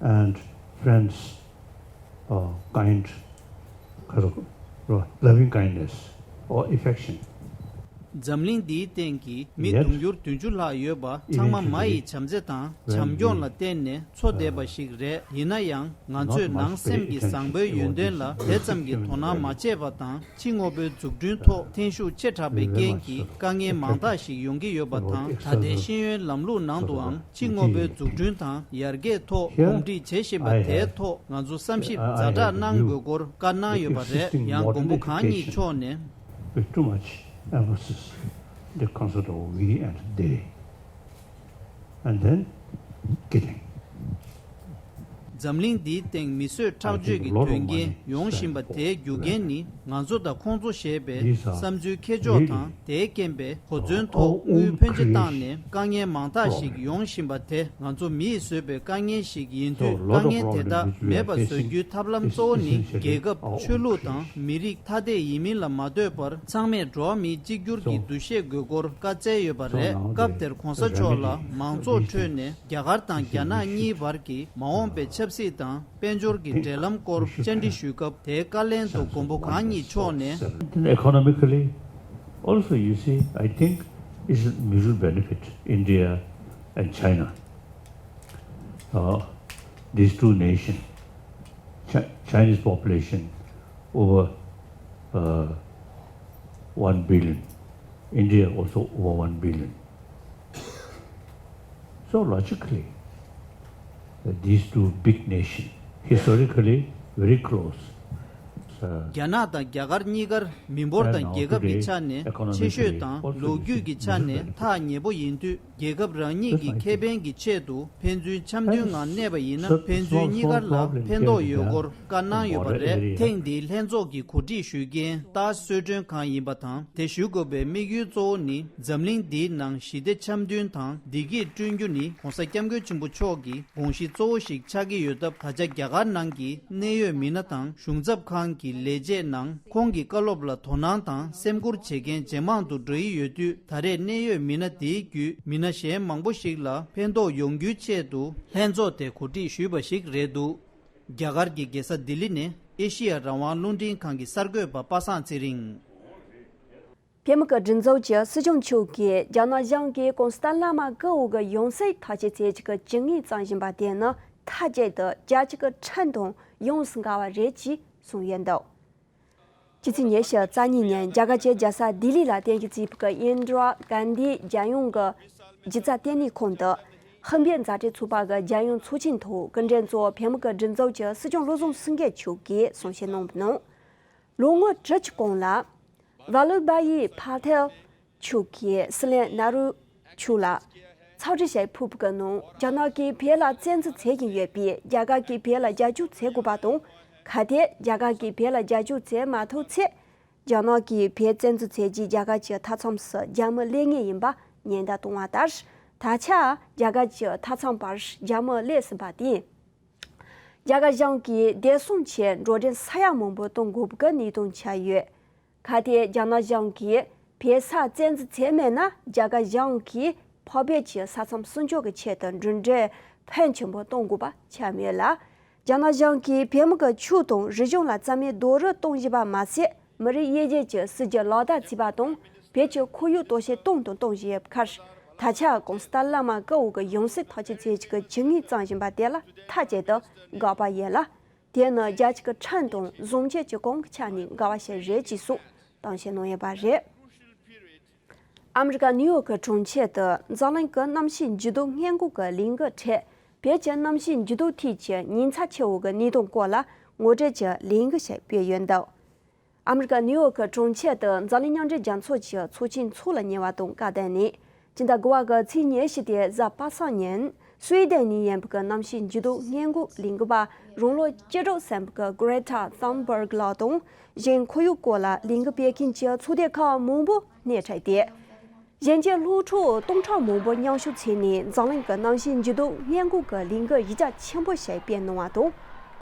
and friends, uh, kind, loving kindness or affection. འཛམ་གླིང་འདིའི་སྟེང་གི་མི་དུང་ཕྱུར་བདུན་ཅུ་ལྷག་ཡོད་པ་ཚང་མ་མ་ཡི་བྱམས་བརྩེ་དང་བྱམས་སྐྱོང་ལ་བརྟེན་ནས་འཚོ་བསྡད་པ་ཞིག་རེད། ཡིན་ན་ཡང་ང་ཚོས་ནང་སེམས་ཀྱི་བཟང་པོའི་ཡོན་ཏན་ལ་དེ་ཙམ་གྱི་དོ་སྣང་མ་བྱས་པ་དང་། ཕྱི་དངོས་པོའི་འཛུགས་སྐྲུན་ཐོག་འཐེན་ཤུགས་ཆེ་དྲགས་པའི་རྐྱེན་གྱིས་དཀའ་ངལ་མང་དག་ཞིག་ཡོང་གི་ཡོད་པ་དང་། ད་ལྟའི་ཤེས་ཡོན་ལམ་ལུགས་ནང་དུའང་ཕྱི་དངོས་པོའི་འཛུགས་སྐྲུན་དང་ཡར་རྒྱས་ཐོག་གོམས་འདྲིས་བྱེད་བཞིན་པ་དེའི་ཐོག་ང་ཚོ་བསམ་ཞིབ་ཛ་དྲག་གནང་དགོས་སྐོར་བཀའ་གནང་ཡོད་པ་རེད། ཡང་མགོན་པོ་གང་ཉིད་མཆོག་ནས། With too much emphasis, the concept of we and they. And then, འཛམ་གླིང་འདིའི་སྟེང་མི་གསོད་ཁྲག་གཅོད་ཀྱི་དོན་རྐྱེན་ཡོང་བཞིན་པ་དེའི་རྒྱུ་རྐྱེན་ནི། ང་ཚོ་དང་ཁོང་ཚོ་ཞེས་པའི་བསམ་ཚུལ་ཁྱད་ཕྱོགས་དང་། དེའི་རྐྱེན་པས་གོ་མཚོན་ཐོག་དངུལ་ཕོན་ཆེ་བཏང་ནས་དཀའ་ངལ་མང་དག་ཞིག་ཡོང་བཞིན་པ་དེ། ང་ཚོ་མིས་བཟོས་པའི་དཀའ་ངལ་ཞིག་ཡིན་དུས། དཀའ་ངལ་དེ་དག་མེད་པ་བཟོ་རྒྱུའི་ཐབས་ལམ་གཙོ་བོ་ནི། རྒྱལ་ཁབ། ཆོས་ལུགས་དང་མི་རིགས་ཐ་དད་ཡིན་མིན་ལ་མ་ལྟོས་པར། ཚང་མས་འགྲོ་བ་མིའི་གཅིག་གྱུར་གྱི་འདུ་ཤེས་དགོས་སྐོར་བཀའ་སྩལ་ཡོད་པ་རེད། སྐབས་དེར་གོང་ས་མཆོག་ལ་མང་ཚོགས་ཁྲོད་ནས། རྒྱ་གར་དང་རྒྱ་ནག་གཉིས་བར་གྱི་མ་འོངས་པའི་ཆབ་སྲིད་དང་དཔལ་འབྱོར་གྱི་འབྲེལ་ལམ་སྐོར་བཅར་འདྲི་ཞུས་སྐབས། དེའི་བཀའ་ལན་དུ་མགོན་པོ་གང་ཉིད་མཆོག་ནས། Then economically, also, you see, I think it's a mutual benefit, India and China. Uh, these two nations, Chi- Chinese population over uh, one billion, India also over one billion. So logically, uh, these two big nations, historically very close. Uh, རྒྱ་ནག་དང་རྒྱ་གར་གཉིས་ཀར་མི་འབོར་དང་རྒྱལ་ཁབ་ཀྱི་ཆ་ནས་ཆེ་ཤོས་དང་། ལོ་རྒྱུས་ཀྱི་ཆ་ནས་ཐག་ཉེ་པོ་ཡིན་དུས། རྒྱལ་ཁབ་རང་ཉིད་ཀྱི་ཁེ་ཕན་གྱི་ཆེད་དུ་ཕན་ཚུན་འཆམ་མཐུན་ངང་གནས་པ་ཡིན་ན། ཕན་ཚུན་གཉིས་ཀར་ལ་ཕན་ཐོགས་ཡོད་སྐོར་བཀའ་གནང་ཡོད་པ་རེད། ཐེངས་འདིའི་ལྷན་ཚོགས་ཀྱི་གོ་སྒྲིག་ཞུ་མཁན་ཏཱ་གསོལ་མགྲོན་ཁང་ཡིན་པ་དང་། དེ་ཞུ་དགོས་པའི་དམིགས་ཡུལ་གཙོ་བོ་ནི། འཛམ་གླིང་འདིའི་ནང་ཞི་བདེ་འཆམ་མཐུན་དང་བདེ་སྐྱིད་བསྐྲུན་རྒྱུ་ནི། ྋགོང་ས་ྋསྐྱབས་མགོན་ཆེན་པོ་མཆོག་གི་དགོངས་གཞི་གཙོ་བོ་ཞིག་ཆགས་ཀྱི་ཡོད་སྟབས། ད་ཆ་རྒྱ་གར་ནང་གི་གནད་ཡོད་མི་སྣ་དང་གཞུང་ཚབ་ཁང་གི་ལས་བྱེད་ནང་། ཁོང་གི་བཀའ་སློབ་ལ་དོ་སྣང་དང་སེམས་ཁུར་བྱེད་མཁན་ཇེ་མང་དུ་འགྲོ་ཡི་ཡོད་དུས། ད་རེས་གནད་ཡོད་མི་སྣ་དེའི་བརྒྱུད་མི་སྣ་གཞན་མང་པོ་ཞིག་ལ་ཕན་ཐོགས་ཡོང་རྒྱུའི་ཆེད་དུ་ལྷན་ཚོགས་དེ་གོ་སྒྲིག་ཞུས་པ་ཞིག་རེད་འདུག་རྒྱ་གར་གྱི་རྒྱལ་ས་ལྡི་ལི་ནས་ཨེ་ཤི་ཡ་རང་དབང་རླུང་འཕྲིན་ཁང་གི་གསར་འགོད་པ་པ་སངས་ཚེ་རིང་། བོད་མི་གི་སྒྲིག་འཛུགས་ཀྱི་སྲིད་སྐྱོང་མཆོག་གིས་རྒྱ་ནག་གཞུང་གིས་གོང་ས་ལྡན་བླ་མ་སྐུ་འོ་གི་ཡང་སྲིད་ཐག་གཅོད་མཛད་རྒྱུ་གི་ཇུས་ངན་བརྩམས་བཞིན་པ་དེ་ནི་མཐའ་གཅིག་ཏུ་རྒྱལ་སྤྱི་གི་ཁྲིམས་དང་ཡོངས་སུ་འགལ་བ་རེད་ཅེས་གསུངས་ཡོད་འདུག་ཕྱི་ཚེས་ཉི་ཤུ་རྩ་གཉིས་ཉིན་རྒྱ་གར་གྱི་རྒྱལ་ས་ལྡི་ལི་ལ་རྟེན་གཞི་བྱས་པའི་ཨིན་དྲ་གྷན་དྷི་རྒྱལ་ཡོངས་ཀྱི་སྒྱུ་རྩལ་ལྟེ་གནས་ཁང་དུ། ཧིན་བོད་མཛའ་འབྲེལ་ཚོགས་པ་གི་རྒྱལ་ཡོངས་ཚོགས་ཆེན་ཐོག་སྐུ་མགྲོན་གཙོ་བོ་བོད་མི་གི་སྒྲིག་འཛུགས་ཀྱི་སྲིད་སྐྱོང་བློ་བཟང་སེང་གེ་མཆོག་གིས་གསུང་བཤད་གནང་བའི་ནང་། ལོ་ངོ་དྲུག་ཅུ་གོང་ལ་ཝལ་ལུ་བྷ་ཡི་ཕ་ཐེལ་མཆོག་གིས་སྲིད་བློན་ནེ་རུ་མཆོག་ལ་ཚབ་འདྲི་བྱས་ཕུལ་བའི་ནང་། རྒྱ་ནག་གིས་བོད་ལ་བཙན་འཛུལ་བྱེད་ཀྱིན་ཡོད་པས། རྒྱ་གར་གྱིས་བོད་ལ་རྒྱབ་སྐྱོར་བྱེད་དགོས་པ་དང་། གལ་ཏེ་རྒྱ་གར་གྱིས་བོད་ལ་རྒྱབ་སྐྱོར་བྱེད་མ་ཐུབ་ཚེ། རྒྱ་ནག་གིས་བོད་བཙན་འཛུལ་བྱས་རྗེས་རྒྱ་གར་གྱི་མཐའ་མཚམས་སུ་རྒྱ་མི་སླེབས་ངེས་ཡིན་པ་ཉེན་བརྡ་བཏང་བ་ལྟར། ད་ཆ་རྒྱ་གར་གྱི་མཐའ་མཚམས་བར་རྒྱ་མི་སླེབས་ཟིན་པ་དེས། རྒྱ་གར་གཞུང་གིས་བདེ་སྲུང་ཆེད་འགྲོ་གྲོན་ས་ཡ་མང་པོ་གཏོང་དགོས་པའི་གནས་སྟངས་ཆགས་ཡོད། གལ་ཏེ་རྒྱ་ནག་གཞུང་གིས་བོད་ས་བཙན་འཛུལ་བྱས་མེད་ན། རྒྱ་གར་གཞུང་གིས་འཕགས་བོད་ཀྱི་ས་མཚམས་སྲུང་སྐྱོབ་ཀྱི་ཆེད་དུ་འགྲོ་གྲོན་ཕོན་ཆེན་པོ་གཏོང་དགོས་པ་ཆགས་ཡོད་ལ། རྒྱ་ནག་གཞུང་གིས་བོད་མི་གི་ཆོས་དང་རིག་གཞུང་ལ་རྩ་མེད་རྡོག་རོལ་གཏོང་བཞིན་པ་མ་ཟད། མི་རིགས་དབྱེ་འབྱེད་ཀྱི་སྲིད་ཇུས་ལག་བསྟར་བྱས་པ་དང་། བོད་ཀྱི་ཁོར་ཡུག་དོ་ཤལ་གཏོང་དང་གཏོང་བཞིན་ཡོད་པའི་ཁར། ད་ཆ་གོང་ས་ལྡན་བླ་མ་སྐུ་འོ་གི་ཡང་སྲིད་ཐག་གཅོད་བྱེད་རྒྱུ་གི་ཇུས་ངན་བརྩམས་བཞིན་པ་དེ་ལ་མཐའ་གཅིག་ཏུ་དགག་པ་ཡིན་ལ། དེ་ནི་རྒྱལ་སྤྱི་གི་ཁྲིམས་དང་བཟང་སྤྱོད་ཀྱི་གོང་གི་ཆ་ནས་དགག་པ་བྱས་རེད་ཅེས་སོགས་གཏམ་བཤད་གནང་ཡོད་པ་རེད། ཨ་མི་རི་ཀ་ནིའུ་ཡོག་གི་གྲོང་ཁྱེར་དུ་འཛམ་གླིང་གི་གནམ་གཤིས་འགྱུར་ལྡོག་སྔོན་འགོག་གི་ལས་འགུལ་ཁྲོད། བོད་ཀྱི་གནམ་གཤིས་འགྱུར་ལྡོག་ཐད་ཀྱི་ཉེན་ཚབས་ཆེ་བོ་གི་གནས་སྟངས་སྐོར་ལ་ངོ་སྤྲོད་ཀྱི་ལས་འགུལ་ཞིག་སྤེལ་ཡོད་འདུག་ཨ་མི་རི་ཀ་ནིའུ་ཡོག་གི་གྲོང་ཁྱེར་དུ་འཛམ་གླིང་མཉམ་འབྲེལ་རྒྱལ་ཚོགས་ཀྱི་ཚོགས་ཆེན་འཚོགས་ལ་ཉེ་བ་དང་བཀའ་བསྡད་ནས། སྤྱི་ཟླ་དགུ་པ་གི་ཚེས་ཉི་ཤུ་སྟེ་གཟའ་པ་སངས་ཉིན་སུའེ་ཏེན་ནས་ཡིན་པའི་གནམ་གཤིས་འགྱུར་ལྡོག་སྔོན་འགོག་ལས་འགུལ་པ་རང་ལོ་བཅུ་དྲུག་ཟིན་པའི་Greta Thunberg ལགས་དང་། གཞན་ཁོར་ཡུག་སྐོར་ལ་ལས་འགུལ་སྤེལ་མཁན་གྱི་ཚོགས་སྡེ་ཁག་མང་པོ་སྣེ་ཁྲིད་དེ། གཞན་གྱི་སློབ་ཕྲུག་སྟོང་ཕྲག་མང་པོ་མཉམ་ཞུགས་བྱས་ནས་འཛམ་གླིང་གི་གནམ་གཤིས་འགྱུར་ལྡོག་སྔོན་འགོག་གི་ལས་འགུལ་གཞི་རྒྱ་ཆེན་པོ་ཞིག་སྤེལ་གནང་བ་དང་།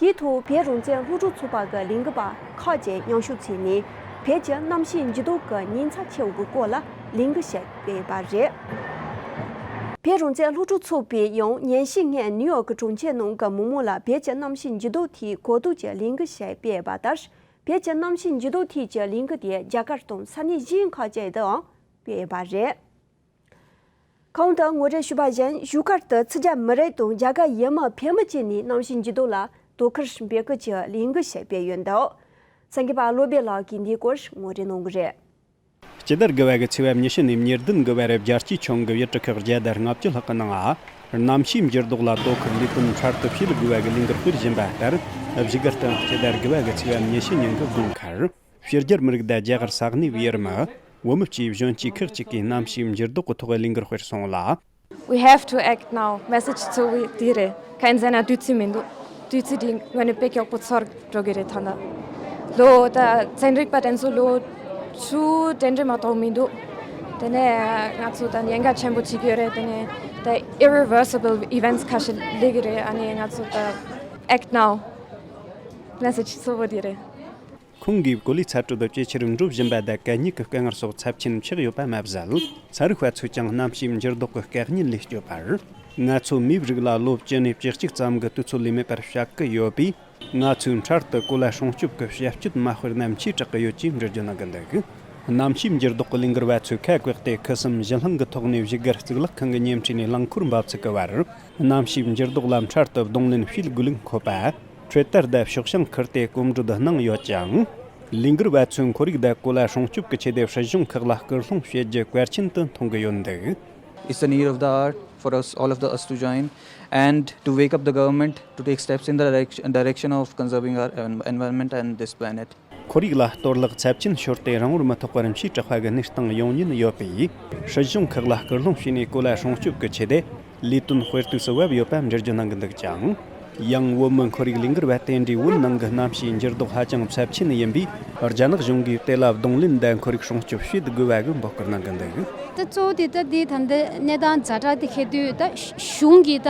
དེའི་ཐོག་བོད་རང་བཙན་སློབ་ཕྲུག་ཚོགས་པ་གི་ལས་འགུལ་པ་ཁག་ཅིག་མཉམ་ཞུགས་བྱས་ནས། བོད་ཀྱི་གནམ་གཤིས་འགྱུར་ལྡོག་གི་ཉེན་ཚབས་ཆེ་བོ་གི་སྐོར་ལ་ལས་འགུལ་ཞིག་སྤེལ་ཡོད་པ་རེད། བོད་རང་བཙན་སློབ་ཕྲུག་ཚོགས་པས་ཡང་ཉིན་ཤས་སྔོན་ནིའུ་ཡོག་གི་གྲོང་ཁྱེར་ནང་གི་མི་མང་ལ་བོད་ཀྱི་གནམ་གཤིས་འགྱུར་ལྡོག་ཐད་གོ་བསྡུར་གྱི་ལས་འགུལ་ཞིག་སྤེལ་ཡོད་པ་ལྟར། བོད་ཀྱི་གནམ་གཤིས་འགྱུར་ལྡོག་ཐད་ཀྱི་ལས་འགུལ་དེ་རྒྱ་གར་དང་ས་གནས་གཞན་ཁག་ཅིག་ཏུའང་སྤེལ་ཡོད་པ་རེད། གོང་དུ་ངོ་སྤྲོད་ཞུས་པ་བཞིན། བཞུགས་སྒར་དུ་ཕྱི་རྒྱལ་མི་རིགས་དང་རྒྱ་གར་ཡུལ་མི་བོད་མི་བཅས་ནས་གནམ་གཤིས་འགྱུར་ལྡོག་ལ་དོ་ཁུར་འབོད་སྐུལ་གྱི་ལས་འགུལ་ཞིག་སྤེལ་ཡོད་འདུག་གསར་འགོད་པ་བློ་བྷེ་ལགས་ཀྱིས་འདིའི་སྐོར་ངོ་སྤྲོད་གནང་གི་རེད། སྤྱི་ཟླ་དགུ་པ་གི་ཚེས་པ་ཉི་ཤུ་ནས་ཉེར་བདུན་དགུ་བར་རྒྱལ་སྤྱིའི་ཁྱོན་གྱི་ཡུལ་གྲུ་ཁག་བརྒྱ་དང་ལྔ་བཅུ་ལྷག་གི་ནང་། གནམ་གཤིས་འགྱུར་ལྡོག་ལ་དོ་ཁུར་ལས་དོན་འཕྲལ་དུ་སྤེལ་དགོས་པ་གི་ལས་འགུལ་སྤེལ་བཞིན་པ་ལྟར། བཞུགས་སྒར་དུ་སྤྱི་ཟླ་དགུ་པ་གི་ཚེས་པ་ཉི་ཤུ་ཉིན་གྱི་དགོང་ཁར། ཕྱི་རྒྱལ་མི་རིགས་དང་རྒྱ་གར་ས་གནས་བའི་ཡུལ་མི། བུད་མེད་བཅས་གཞོན་སྐྱེས་ཁག་ཅིག་གིས་གནམ་གཤིས་འགྱུར་ལྡོག་གི་ཐོག་ལས་འགུལ་སྤེལ་སོང་ལ། We have to act now. Message གཙོ་བོ་དེ་རེད། གང་ཡིན་ཟེར་ན་དུས་ཚོད་མི་འདུག་དུས་ཚོད་དེ་དངོས་གནས་དཔེ་མགྱོགས་པོ་འཆོར་འགྲོ་གི་རེད་ད་ལྟ། ལོ་ད་ཚན་རིག་པ་དེ་ཚོ་ལོ་བཅུ་དེ་འདྲ་མ་གཏོགས་མི་འདུག་དེ་ནས་ང་ཚོ་ད་ཉེན་ཁ་ཆེན་པོ་བྱེད་ཀྱི་ཡོད་རེད། དེ་ནས་ད་irreversible events ཁ་ཤས་སླེབས་ཀྱི་རེད། ཨ་ནི་ང་ཚོ་ད་act now. Message གཙོ་བོ་དེ་རེད། ཁོང་གིས་གོ་ལའི་ཚ་དྲོད་ཇེ་ཆེར་འགྲོ་བཞིན་པ་དང་གད་སྙིགས་ཀྱི་དཀའ་ངལ་སོགས་ཚབས་ཆེན་ཆགས་ཡོད་པ་མ་ཟད། ཚན་རིག་པ་ཚོས་ཀྱང་གནམ་གཤིས་འགྱུར་ལྡོག་གི་སྐད་སྙན་ལས་སྐྱོ་བར། ང་ཚོ་མིའི་རིགས་ལ་ལོ་བཅུ་ནས་བཅུ་གཅིག་ཙམ་གྱི་དུས་ཚོད་ལས་མེད་པར་བཞག་གི་ཡོད་པས། ང་ཚོས་འཕྲལ་དུ་གོ་ལ་སྲུང་སྐྱོབ་ཀྱི་བྱ་སྤྱོད་མ་སྤེལ་ན་འདི་ལས་དྲག་གི་ཡོད་ཅེས་འགྲེལ་བརྗོད་གནང་གི་འདུག་གནམ་གཤིས་འགྱུར་ལྡོག་གི་ལས་འགུལ་བ་ཚོས་ཁ་བཀོད་དེ། ཁུལ་གསུམ་གཞི་ལྷུང་གི་ཐོག་ནས་བཞུགས་སྒར་གཙུག་ལག་ཁང་གི་ཉེ་འཁྲིས་ནས་རླངས་འཁོར་འབབ་ཚུགས་ཀྱི་བར། གནམ་གཤིས་འགྱུར་ལྡོག་ལ་འཕྲལ་དུ་གདོང་ལེན་བྱེད་དགོས་ལུགས་འཁོད་པ། Twitter དང་ཤོག་བྱང་ཁུལ་དེ་གོམ་བགྲོད་གནང་ཡོད་ཀྱང་། ལས་འགུལ་བ་ཚོས་ཁོར་ཡུག་དང་གོ་ལ་སྲུང་སྐྱོབ་ཀྱི་ཆེད་དུ་སྲིད་གཞུང་ཁག་ལ་སྐུལ་སློང་བྱེད་རྒྱུ་གལ་ཆེན་དུ་མཐོང་གི་ཡོད་འདུག It's the need of the hour for us, all of the us to join and to wake up the government to take steps in the direction, direction of conserving our en- environment and this planet. ཁོར་ཡུག་ལ་གཏོར་བརླག་ཚབས་ཆེན་ཤོར་ཏེ་རང་འོར་མི་ཐོགས་པར་འཕྱིས་དྲགས་པ་གི་གནས་སྟངས་ཡོང་ཉེན་ཡོད་པས། སྲིད་གཞུང་ཁག་ལ་སྐུལ་སློང་བྱས་ནས་གོ་ལ་སྲུང་སྐྱོབ་ཀྱི་ཆེད་དུ་ལས་དོན་སྤེལ་ཐུབ་སུ་བབ་ཡོད་པ་འགྲེལ་བརྗོད་གནང་གི་འདུག་ཅིང་། ཡང་བོད་མི་ཁོར་ཡུག་ལས་འགུལ་བ་དེ་འདྲའི་བོད་ནང་གི་གནམ་གཤིས་འགྱུར་ལྡོག་ཧ་ཅང་ཚབས་ཆེན་ཡིན་པས། རྒྱ་ནག་གཞུང་གིས་དེ་ལ་གདོང་ལེན་དང་ཁོར་ཡུག་སྲུང་སྐྱོབ་བྱེད་དགོས་པ་གི་འབོད་སྐུལ་གནང་གི་འདུག་ད་གཙོ་བོ་དེ་ད་འདི་ད་འདི་གནས་སྟངས་ཛ་དྲག་དེ་ཁེལ་དུས་ད་གཞུང་གིས་ད་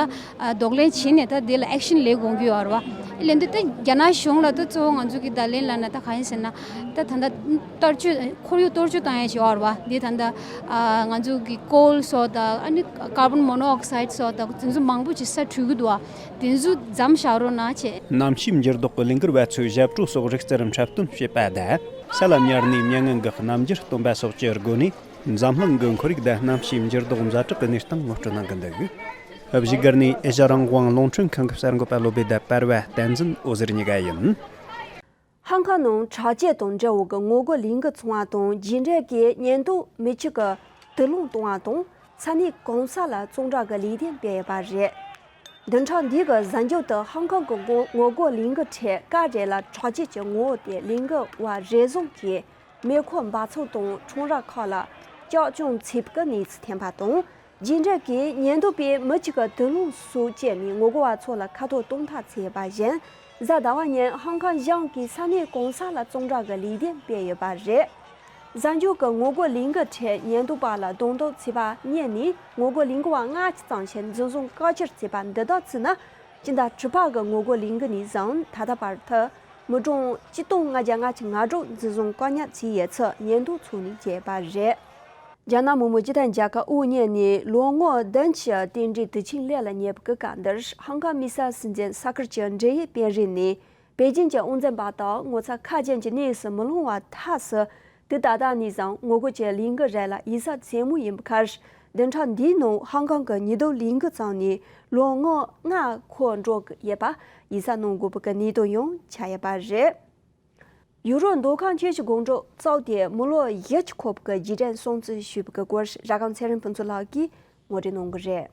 གདོང་ལེན་བྱས་ནས་ད་འདི་ལ་ཨེག་ཤན་ལེན་དགོས་ཀྱི་ཡོད་རེད་བ། ལེན་དུས་ད་རྒྱ་ནག་གཞུང་ལ་ད་གཙོ་བོ་ང་ཚོ་གི་ད་ལན་ལབ་ན་ད་གང་ཡིན་ཟེར་ན། ད་ད་ད་གཏོར་སྐྱོན་ཁོར་ཡུག་གཏོར་སྐྱོན་བཏང་ཡ་ཞིག་ཡོད་རེད་བ། འདི་ད་ད་ང་ཚོ་གི་ཀོལ་སོགས་ད་ཨ་ནི་ཀར་བོན་མོ་ནོ་ཨོག་སའིད་སོགས་ད་དེ་ཚོ་མང་པོ་ཅིག་ས་འཕྲོད་ཀྱི་འདུག་བ། དེ་ཚོ་མཚམས་བཞག་རོགས་གནང་བྱས། གནམ་གཤིས་འགྱུར་ལྡོག་གི་ལས་འགུལ་བ་ཚོས་ཞབས་བྲོ་སོགས་རིག་རྩལ་འཁྲབ་སྟོན་བྱེད་པ་དང་། ས་ལ་ཉར་ནས་མྱ་ངན་གྱི་རྣམ་འགྱུར་སྟོན་པ་སོགས་ཀྱི་སྒོ་ནས། འཛམ་གླིང་གི་ཁོར་ཡུག་དང་གནམ་གཤིས་འགྱུར་ལྡོག་ཛ་དྲག་གི་གནས་སྟངས་ངོ་སྤྲོད་གནང་གི་འདུག་བཞུགས་སྒར་ནས་ཨེ་ཤ་རང་དབང་རླུང་འཕྲིན་ཁང་གི་གསར་འགོད་པ་བློ་བྷེ་དང་པར་བ་བསྟན་འཛིན་འོད་ཟེར་གཉིས་ཀ་ཡིན། ཧང་ཀང་ནང་དྲག་སྐྱེད་དང་འབྲེལ་བའི་ངོ་རྒོལ་ལས་འགུལ་བྱུང་བ་དང་རྗེས་འབྲས་ཀྱི་ཉེན་རྟོག་མི་གཅིག་གི་དུག་རླངས་བཏང་བ་དང་། ས་གནས་གང་ས་ལ་གཙང་སྦྲ་གི་ལས་དོན་སྤེལ་ཡོད་པ་རེད། བདུན་ཕྲག་འདི་གི་གཟའ་མཇུག་ཏུ་ཧང་ཀང་གི་ངོ་ངོ་རྒོལ་ལས་འགུལ་ཁྲོད་ཀ་རེ་ལ་དྲག་སྐྱེད་ཀྱི་ངོ་བོ་དེ་ལས་འགུལ་བ་རེ་ཟུང་གིས་མེ་འཁོར་འབབ་ཚུགས་དང་ཁྲོམ་ར་ཁག་ལ་བཅག་བཅོམ་བྱས་པའི་གནས་ཚུལ་ཐོན་པ་དང་། རྗེས་འབྲས་ཀྱི་ཉེན་རྟོག་པས་མི་གཅིག་གི་དུག་རླངས་སོགས་སྤྱད་ནས་ངོ་རྒོལ་བ་ཚོ་ལ་ཁ་ཐོག་གཏོང་ཐབས་བྱས་ཡོད་པ་བཞིན། གཟའ་ཟླ་བ་ཉིན་ཧང་ཀང་གཞུང་གིས་ས་གནས་གང་ས་ལ་གཙང་སྦྲ་གི་ལས་དོན་སྤེལ་ཡོད་པ་རེད། གཟའ་མཇུག་གི་ངོ་རྒོལ་ལས་འགུལ་ཁྲོད་ཉེན་རྟོག་པ་ལ་རྡུང་རྡེག་བྱས་པ་རྙེད་ནས། ངོ་རྒོལ་ལས་འགུལ་བ་ལྔ་ཙམ་ཞིག་འཛིན་བཟུང་བཀག་སྐྱིལ་བྱས་པ་འདི་དག་བརྩིས་ན། སྤྱི་ཟླ་དྲུག་པ་གི་ངོ་རྒོལ་ལས་འགུལ་ནས་བཟུང་ད་ལྟ་བར་དུ་མི་གྲངས་ཆིག་སྟོང་ལྔ་བརྒྱ་ལྔ་བཅུ་ང་དྲུག་འཛིན་བཟུང་བཀག་ཉར་བྱས་ཡོད་ཚུལ་ཉེན་རྟོག་ཚོ་ནས་བརྗོད་པ་རེད། རྒྱ་ནག་མི་དམངས་སྤྱི་མཐུན་རྒྱལ་ཁབ་དབུ་བརྙེས་ནས་ལོ་ངོ་བདུན་གྱི་རྟེན་འབྲེལ་དུས་ཆེན་སླེབས་ལ་ཉེ་བའི་སྐབས་འདིར། ཧང་ཀང་དམིགས་བསལ་སྲིད་འཛིན་ས་ཁུལ་གྱི་འབྲེལ་ཡོད་དཔོན་རིགས་ནས་པེ་ཅིང་གི་དབང་འཛིན་པ་དང་ངོ་ཚ་ཁ་ཅན་གྱི་གནས་སུ་མི་ལྷུང་བ་ཐབས་སུ། དུས་ད་ལྟ་ནས་བཟུང་ངོ་རྒོལ་གྱི་ལས་འགུལ་རེ་ལ་ཡིག་ཚགས་རྩེད་མོ་ཡིན་པའི་ཁར། བདུན་ཕྲག་འདིའི་ནང་ཧང་ཀང་གི་ཉི་ཟླ་ལས་འགུལ་བརྩམས་ནས་ལོ་ངོ་ལྔ་འཁོར་འགྲོ་གི་ཡོད་པ་ཡིག་ཚགས་གནང་དགོས་པའི་གནད་དོན་ཡང་ཆགས་ཡོད་པ་རེད། ཡུ་རོབ་མདོ་ཁམས་ཆུ་བཞི་སྒང་དྲུག་གཙོས་ཏེ་མི་ལོ་བཞི་བཅུ་འཁོར་བའི་རྗེས་དྲན་སྲུང་བརྩི་ཞུས་པའི་སྐོར་ར་སྒམ་ཚེ་རིང་ཕུན་ཚོགས་ལགས་ཀྱིས་ངོ་སྤྲོད་གནང་གི་རེད།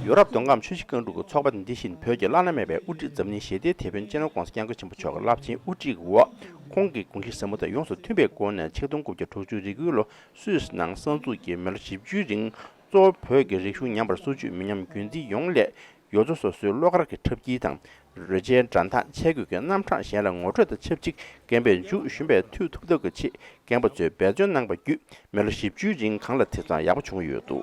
ཡོ་རོབ་མདོ་ཁམས་ཆུ་བཞི་སྒང་དྲུག་གི་ཚོགས་པ་འདི་བཞིན་བོད་ཀྱི་བླ་ན་མེད་པའི་དབུ་ཁྲིད་འཛམ་གླིང་ཞི་བདེའི་དེད་དཔོན་སྤྱི་ནོར་༧གོང་ས་༧སྐྱབས་མགོན་ཆེན་པོ་མཆོག་གི་རླབས་ཆེན་དབུ་ཁྲིད་འོག་ཁོང་གི་དགོངས་གཞི་ཟབ་མོ་དང་ཡོངས་སུ་མཐུན་པའི་སྒོ་ནས་ཆིག་སྟོང་དགུ་བརྒྱ་དྲུག་ཅུ་རེ་དགུའི་ལོ་སུད་སི་ནང་གསར་འཛུགས་ཀྱིས་མི་ལོ་བཞི་བཅུའི་རིང་གཙོ་བོ་བོད་ཀྱི་རིག་གཞུང་ཉམས་པར་སོར་ཆུད་མི་ཉམས་རྒྱུན་འཛིན་ཡོང་སླད། ཡུལ་ཚོ་སོ་སོའི་བློ་དཀར་གྱི་འཁྲབ་ཁྱི་དང་། རོལ་ཆའི་འགྲན་སྟངས། ཆས་གོས་ཀྱི་རྣམ་གྲངས་གཞན་ལ་ངོ་སྤྲོད་དང་ཆབས་ཅིག་རྒན་པའི་མཇུག་གཞོན་པས་མཐུད་ཐུབ་ཐབས་ཀྱི་ཆེད་རྒན་པ་ཚོས་འབད་བརྩོན་གནང་པ་བརྒྱུད་མི་ལོ་བཞི་བཅུའི་རིང་གང་ལ་དེ་ཙམ་ཡག་པོ་བྱུང་ཡོད་འདུག་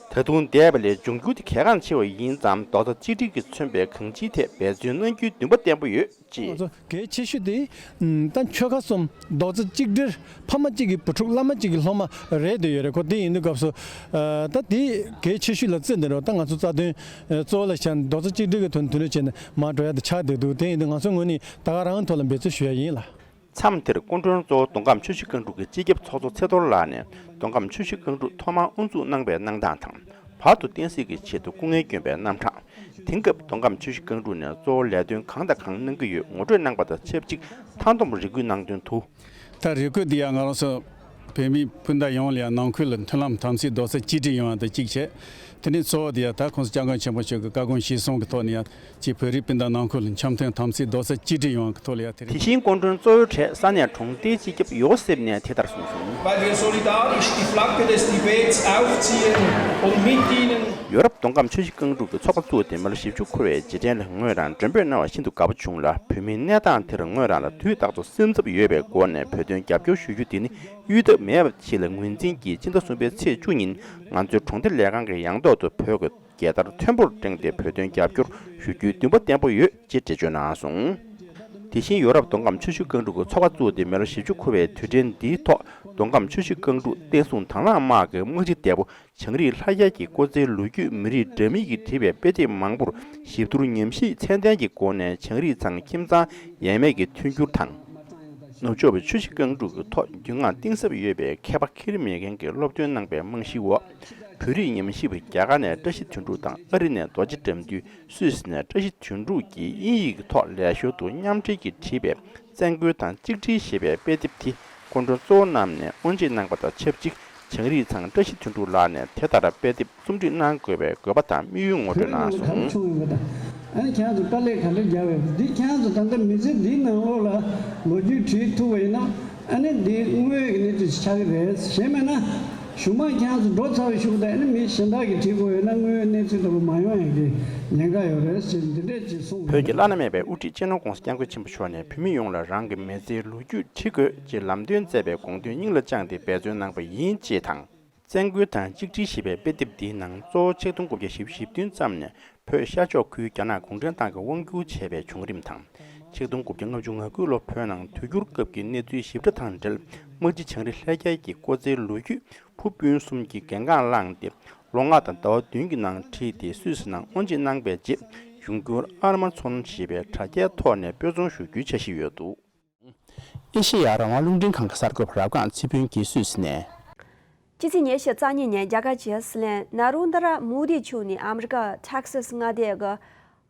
ད་དུང་འདས་པ་ལས་འབྱུང་འགྱུར་དེ་གལ་འགངས་ཆེ་བ་ཡིན་ཙང་རྡོག་རྩ་གཅིག་སྒྲིལ་གྱིས་མཚོན་པའི་གང་ཅིའི་ཐད་འབད་བརྩོན་གནང་རྒྱུའི་འདུན་པ་བརྟན་པོ་ཡོད། ཅེས། ང་ཚོ་གལ་ཆེ་ཤོས་དེ། ད་ཆོལ་ཁ་གསུམ་རྡོག་རྩ་གཅིག་སྒྲིལ། ཕ་མ་གཅིག་གི་བུ་ཕྲུག་བླ་མ་གཅིག་གི་སློབ་མ་རེད་བསྡད་ཡོད་རེད། ཁོ་དེ་ཡིན་དུས་སྐབས་སུ། ད་དེ་གལ་ཆེ་ཤོས་ལ་བརྩིས་བསྡད་རེད། ད་ང་ཚོ་རྩ་དོན་གཙོ་བོ་ལ་བྱས་ན་རྡོག་རྩ་གཅིག་སྒྲིལ་གྱི་དོན་དུ་ལས་བྱས་ནས་མར་འགྲོ་ཡ་དེ་ཆགས་བསྡད་འདུག་དེ་ཡིན་དུས་ང་ཚོའི་ངོས་ནས་ད་ག་རང་ཐོག་ལ་འབད་བརྩོན་ཞུ་ཡ་ཡིན་ལ། མཚམས་དེར་སྐུ་མགྲོན་གཙོ་བོ་མདོ་ཁམས་ཆུ་བཞི་སྒང་དྲུག་གི་སྤྱི་ཁྱབ་ཚོགས་གཙོ་ཚེ་རྡོར་ལགས་ནས་མདོ་ཁམས་ཆུ་བཞི་སྒང་དྲུག་ཐོག་མར་དབུ་འཛུགས་གནང་པའི་གནང་སྟངས་དང་། བར་དུ་བསྟན་སྲིད་ཀྱི་ཆེད་དུ་སྐུ་ངལ་བསྐྱོན་པའི་རྣམ་གྲངས། དེང་སྐབས་མདོ་ཁམས་ཆུ་བཞི་སྒང་དྲུག་ནས་གཙོ་བོ་ལས་དོན་གང་དང་གང་གནང་གི་ཡོད་ངོ་སྤྲོད་གནང་པ་དང་ཆབས་ཅིག་མཐའ་བསྡོམས་རེ་སྐུལ་གནང་དོན་དུ། ད་རེ་སྐུལ་འདི་ཡང་ང་རང་ཚོ་བོད་མི་སྤུན་ཟླ་ཡོངས་ལ་ཡང་ནང་ཁུལ་ལ་མཐུན་ལམ་དམ་ཟབ་རྡོག་རྩ་གཅིག་སྒྲིལ་ཡོང་བ་དང་གཅིག་བྱས། དེ་ནས་གཙོ་བོ་འདི་ཡང་ད་༧གོང་ས་༧སྐྱབས་མགོན་ཆེན་པོ་མཆོག་གི་བཀའ་དགོངས་གཞིར་བཟུང་གི་ཐོག་ནས་ཡང་ཅིག་བོད་རིགས་སྤུན་ཟླ་ནང་ཁུལ་ལ་འཆམ་མཐུན་དམ་ཟབ་རྡོག་རྩ་གཅིག་སྒྲིལ་ཡོང་བ་གི་ཐོག་ལ་ཡང་དེ་རིང་། དེ་བཞིན་སྐུ་མགྲོན་གཙོ་བོའི་གྲས་ས་གནས་གྲོང་སྡེའི་སྤྱི་ཁྱབ་ཡོ་སེབ་ནས་དེ་ལྟར་གསུངས་སོང་། Weil wir solidarisch die Flagge des Tibets aufziehen und mit ihnen ཡོ་རོབ་མདོ་ཁམས་ཆུ་བཞི་སྒང་དྲུག་གི་ཚོགས་པ་བཙུགས་ཏེ་མི་ལོ་བཞི་བཅུ་འཁོར་བའི་རྗེས་དྲན་ལ་ངོས་རང་མགྲོན་འབོད་གནང་བ་ཤིན་ཏུ་དགའ་པོ་བྱུང་ལ། བོད་མིའི་གནས་སྟངས་དེར་ངོས་རང་ལ་དུས་རྟག་ཏུ་སེམས་འཚབ་ཡོད་པའི་སྒོ་ནས་བོད་དོན་རྒྱབ་སྐྱོར་ཞུ་རྒྱུ་དེ་ནི་གཡོལ་ཐབས་མེད་པ་ཞིག་ལ་ངོས་འཛིན་གྱིས། སྤྱི་ཟླ་གསུམ་པའི་ཚེས་བཅུ་ཉིན་ང་ཚོའི་གྲོང་སྡེ་ལས་ཁང་གི་ཡང་ཐོག་ཏུ་བོད་ཀྱི་རྒྱལ་དར་མཐོན་པོར་བསྒྲེངས་ཏེ་བོད་དོན་རྒྱབ་སྐྱོར་ཞུ་རྒྱུའི་འདུན་པ་བརྟན་པོ་ཡོད་ཅེས་འགྲེལ་བརྗོད་གནང་སོང་། དེ་བཞིན་ཡོ་རོབ་མདོ་ཁམས་ཆུ་བཞི་སྒང་དྲུག་གི་ཚོགས་པ་བཙུགས་ཏེ་མི་ལོ་བཞི་བཅུ་འཁོར་བའི་དུས་དྲན་འདིའི་ཐོག་མདོ་ཁམས་ཆུ་བཞི་སྒང་དྲུག་བསྟན་སྲུང་དྭང་བླངས་དམག་གི་དམག་སྤྱི་འདས་པོ་བྱང་རིགས་ལྷ་རྒྱལ་གྱི་སྐུ་ཚེའི་ལོ་རྒྱུས་མི་རིགས་འདྲ་མིན་གྱིས་བྲིས་པའི་དཔེ་དེབ་མང་པོར་ཞིབ་བསྡུར་ཉམས་ཞིབ་ཚད་ལྡན་གྱི་སྒོ་ནས་བྱང་རིགས་ཚང་ཁྱིམ་ཚང་ཡས་མས་ཀྱི་མཐུན་འགྱུར་དང་། ནུབ་ཕྱོགས་པའི་ཆུ་བཞི་སྒང་དྲུག་གི་ཐོག་རྒྱུས་མངའ་གཏིང་ཟབ་ཡོད་པའི་མཁས་པ་ཁེར་མེད་མཁན་གྱིས་སློབ་སྟོན་གནང་པའི་རྨང་གཞིའི་འོག་བོད་རིགས་ཉམས་ཞིབ་པ་རྒྱ་གར་ནས་བཀྲ་ཤིས་དོན་གྲུབ་དང་ཨ་རི་ནས་རྡོ་རྗེ་དགྲ་འདུལ། སུད་སི་ནས་བཀྲ་ཤིས་དོན་གྲུབ་ཀྱིས་དབྱིན་ཡིག་གི་ཐོག་ལེགས་ཤོས་དུ་མཉམ་འབྲེལ་གྱིས་བྲིས་པའི་བཙན་རྒོལ་དང་གཅིག་སྒྲིལ་ཞེས་པའི་དཔེ་དེབ་དེ་སྐུ་མགྲོན་གཙོ་བོ་རྣམས་ནས་དབུ་འབྱེད་གནང་པ་དང་ཆབས་ཅིག་བྱང་རིགས་ཚང་བཀྲ་ཤིས་དོན་གྲུབ་ལགས་ནས་དེ་ལྟར་དཔེ་དེབ་རྩོམ་སྒྲིག་གནང་དགོས་པའི་དགོས་པ་དང་དམིགས་ཡུལ་ངོ་སྤྲོད་གནང་སོང་། བྱུང་ཡོད་པ་དང་། ཨ་ནི་ཁྱེད་ཚོ་དཀའ་ལས་ག་འདྲ་བརྒྱབ་ཡོད། འདི་ཁྱེད་ཚོ་ད་ལྟ་མི་ཚེ་འདིའི་ནང་ལོགས་ལ་ལོ་རྒྱུས་བྲིས་ཐུབ་པ་ཡིན་ན། ཨ་ནི་འདི་དངོས་ཡོད་ཀྱི་གནས་ཚུལ་ཆགས་ཀྱི་རེད། གཞན་མེད་ན་གཞུག་མ་ཁྱེད་ཚོ་འགྲོ་ཚར་བའི་གཞུག་ད་ཨ་ནི་མི་གཞན་དག་གིས་བྲིས་དགོས་ཡོད་ན་དངོས་ཡོད་གནས་ཚུལ་ལྟ་བུ་མ་ཡོང་ཡག་གི་ཉེན་ཁ་ཡོད་རེད་ཟེར་འདི་འདྲས་ཅིག་གསུངས་བོད་ཀྱི་ཡོད། བླ་ན་མེད་པའི་དབུ་ཁྲིད་སྤྱི་ནོར་༸གོང་ས་༸སྐྱབས་མགོན་ཆེན་པོ་མཆོག་ནས་བོད་མི་ཡོངས་ལ་རང་གི་མི་ཚེའི་ལོ་རྒྱུས་བྲི་དགོས་ཅེས་ལམ་སྟོན་མཛད་པའི་དགོངས་དོན་སྙིང་ལ་བཅངས་ཏེ་འབད་བརྩོན་གནང་པ་ཡིན་ཅེས་དང་། བཙན་རྒོལ་དང་གཅིག་སྒྲིལ་ཞེས་པའི་དཔེ་དེབ་འདིའི་ནང་གཙོ་བོ་ཆིག་སྟོང་དགུ་བརྒྱ་བཞི་བཅུ་ཞེ་བདུན་ཙམ་ནས་བོད་ཤར་ཕྱོགས་ཁུལ་རྒྱ་ནག་གུང་ཁྲན་ཏང་གིས་དབང་བསྒྱུར་བྱས་པའི་བྱུང་རིམ་དང་། ཆིག་སྟོང་དགུ་བརྒྱ་ལྔ་བཅུ་ང་དགུ་ལོ་བོད་ནང་དུས་འགྱུར་སྐབས་ཀྱི་གནས་ཚུལ་ཞིབ་ཕྲ་དང་འབྲེལ། དམག་སྤྱི་བྱང་རིགས་ལྷ་རྒྱལ་གྱི་སྐུ་ཚེའི་ལོ་རྒྱུས་བུ་སྤུན་གསུམ་གྱིས་འགན་འཁྲི་བླངས་ཏེ། ལོ་ལྔ་དང་ཟླ་བ་བདུན་གྱི་ནང་བྲིས་ཏེ་སུད་སི་ནང་དབུ་འབྱེད་གནང་པའི་རྗེས། གཞུང་གུར་ཨར་མ་ཚོན་ཞེས་པའི་དྲ་རྒྱའི་ཐོག་ནས་དཔེ་བཙོང་ཞུ་རྒྱུའི་འཆར་གཞི་ཡོད་འདུག། ཨེ་ཤེ་ཡ་རང་དབང་རླུང་འཕྲིན་ཁང་གི་གསར་འགོད་པ་རབ་སྒང་ཚེ་ཕུན་གྱིས་སུད་སི་ནས། ཕྱི་ཚེས་ཉི་ཤུ་རྩ་གཉིས་ཉིན་རྒྱ་གར་གྱི་སྲིད་བློན་ན་རོན་དྲ་མོ་དི་མཆོག་ནས་ཨ་མི་རི་ཀ་ཐེག་སཱ་སི་མངའ་སྡེ་གི་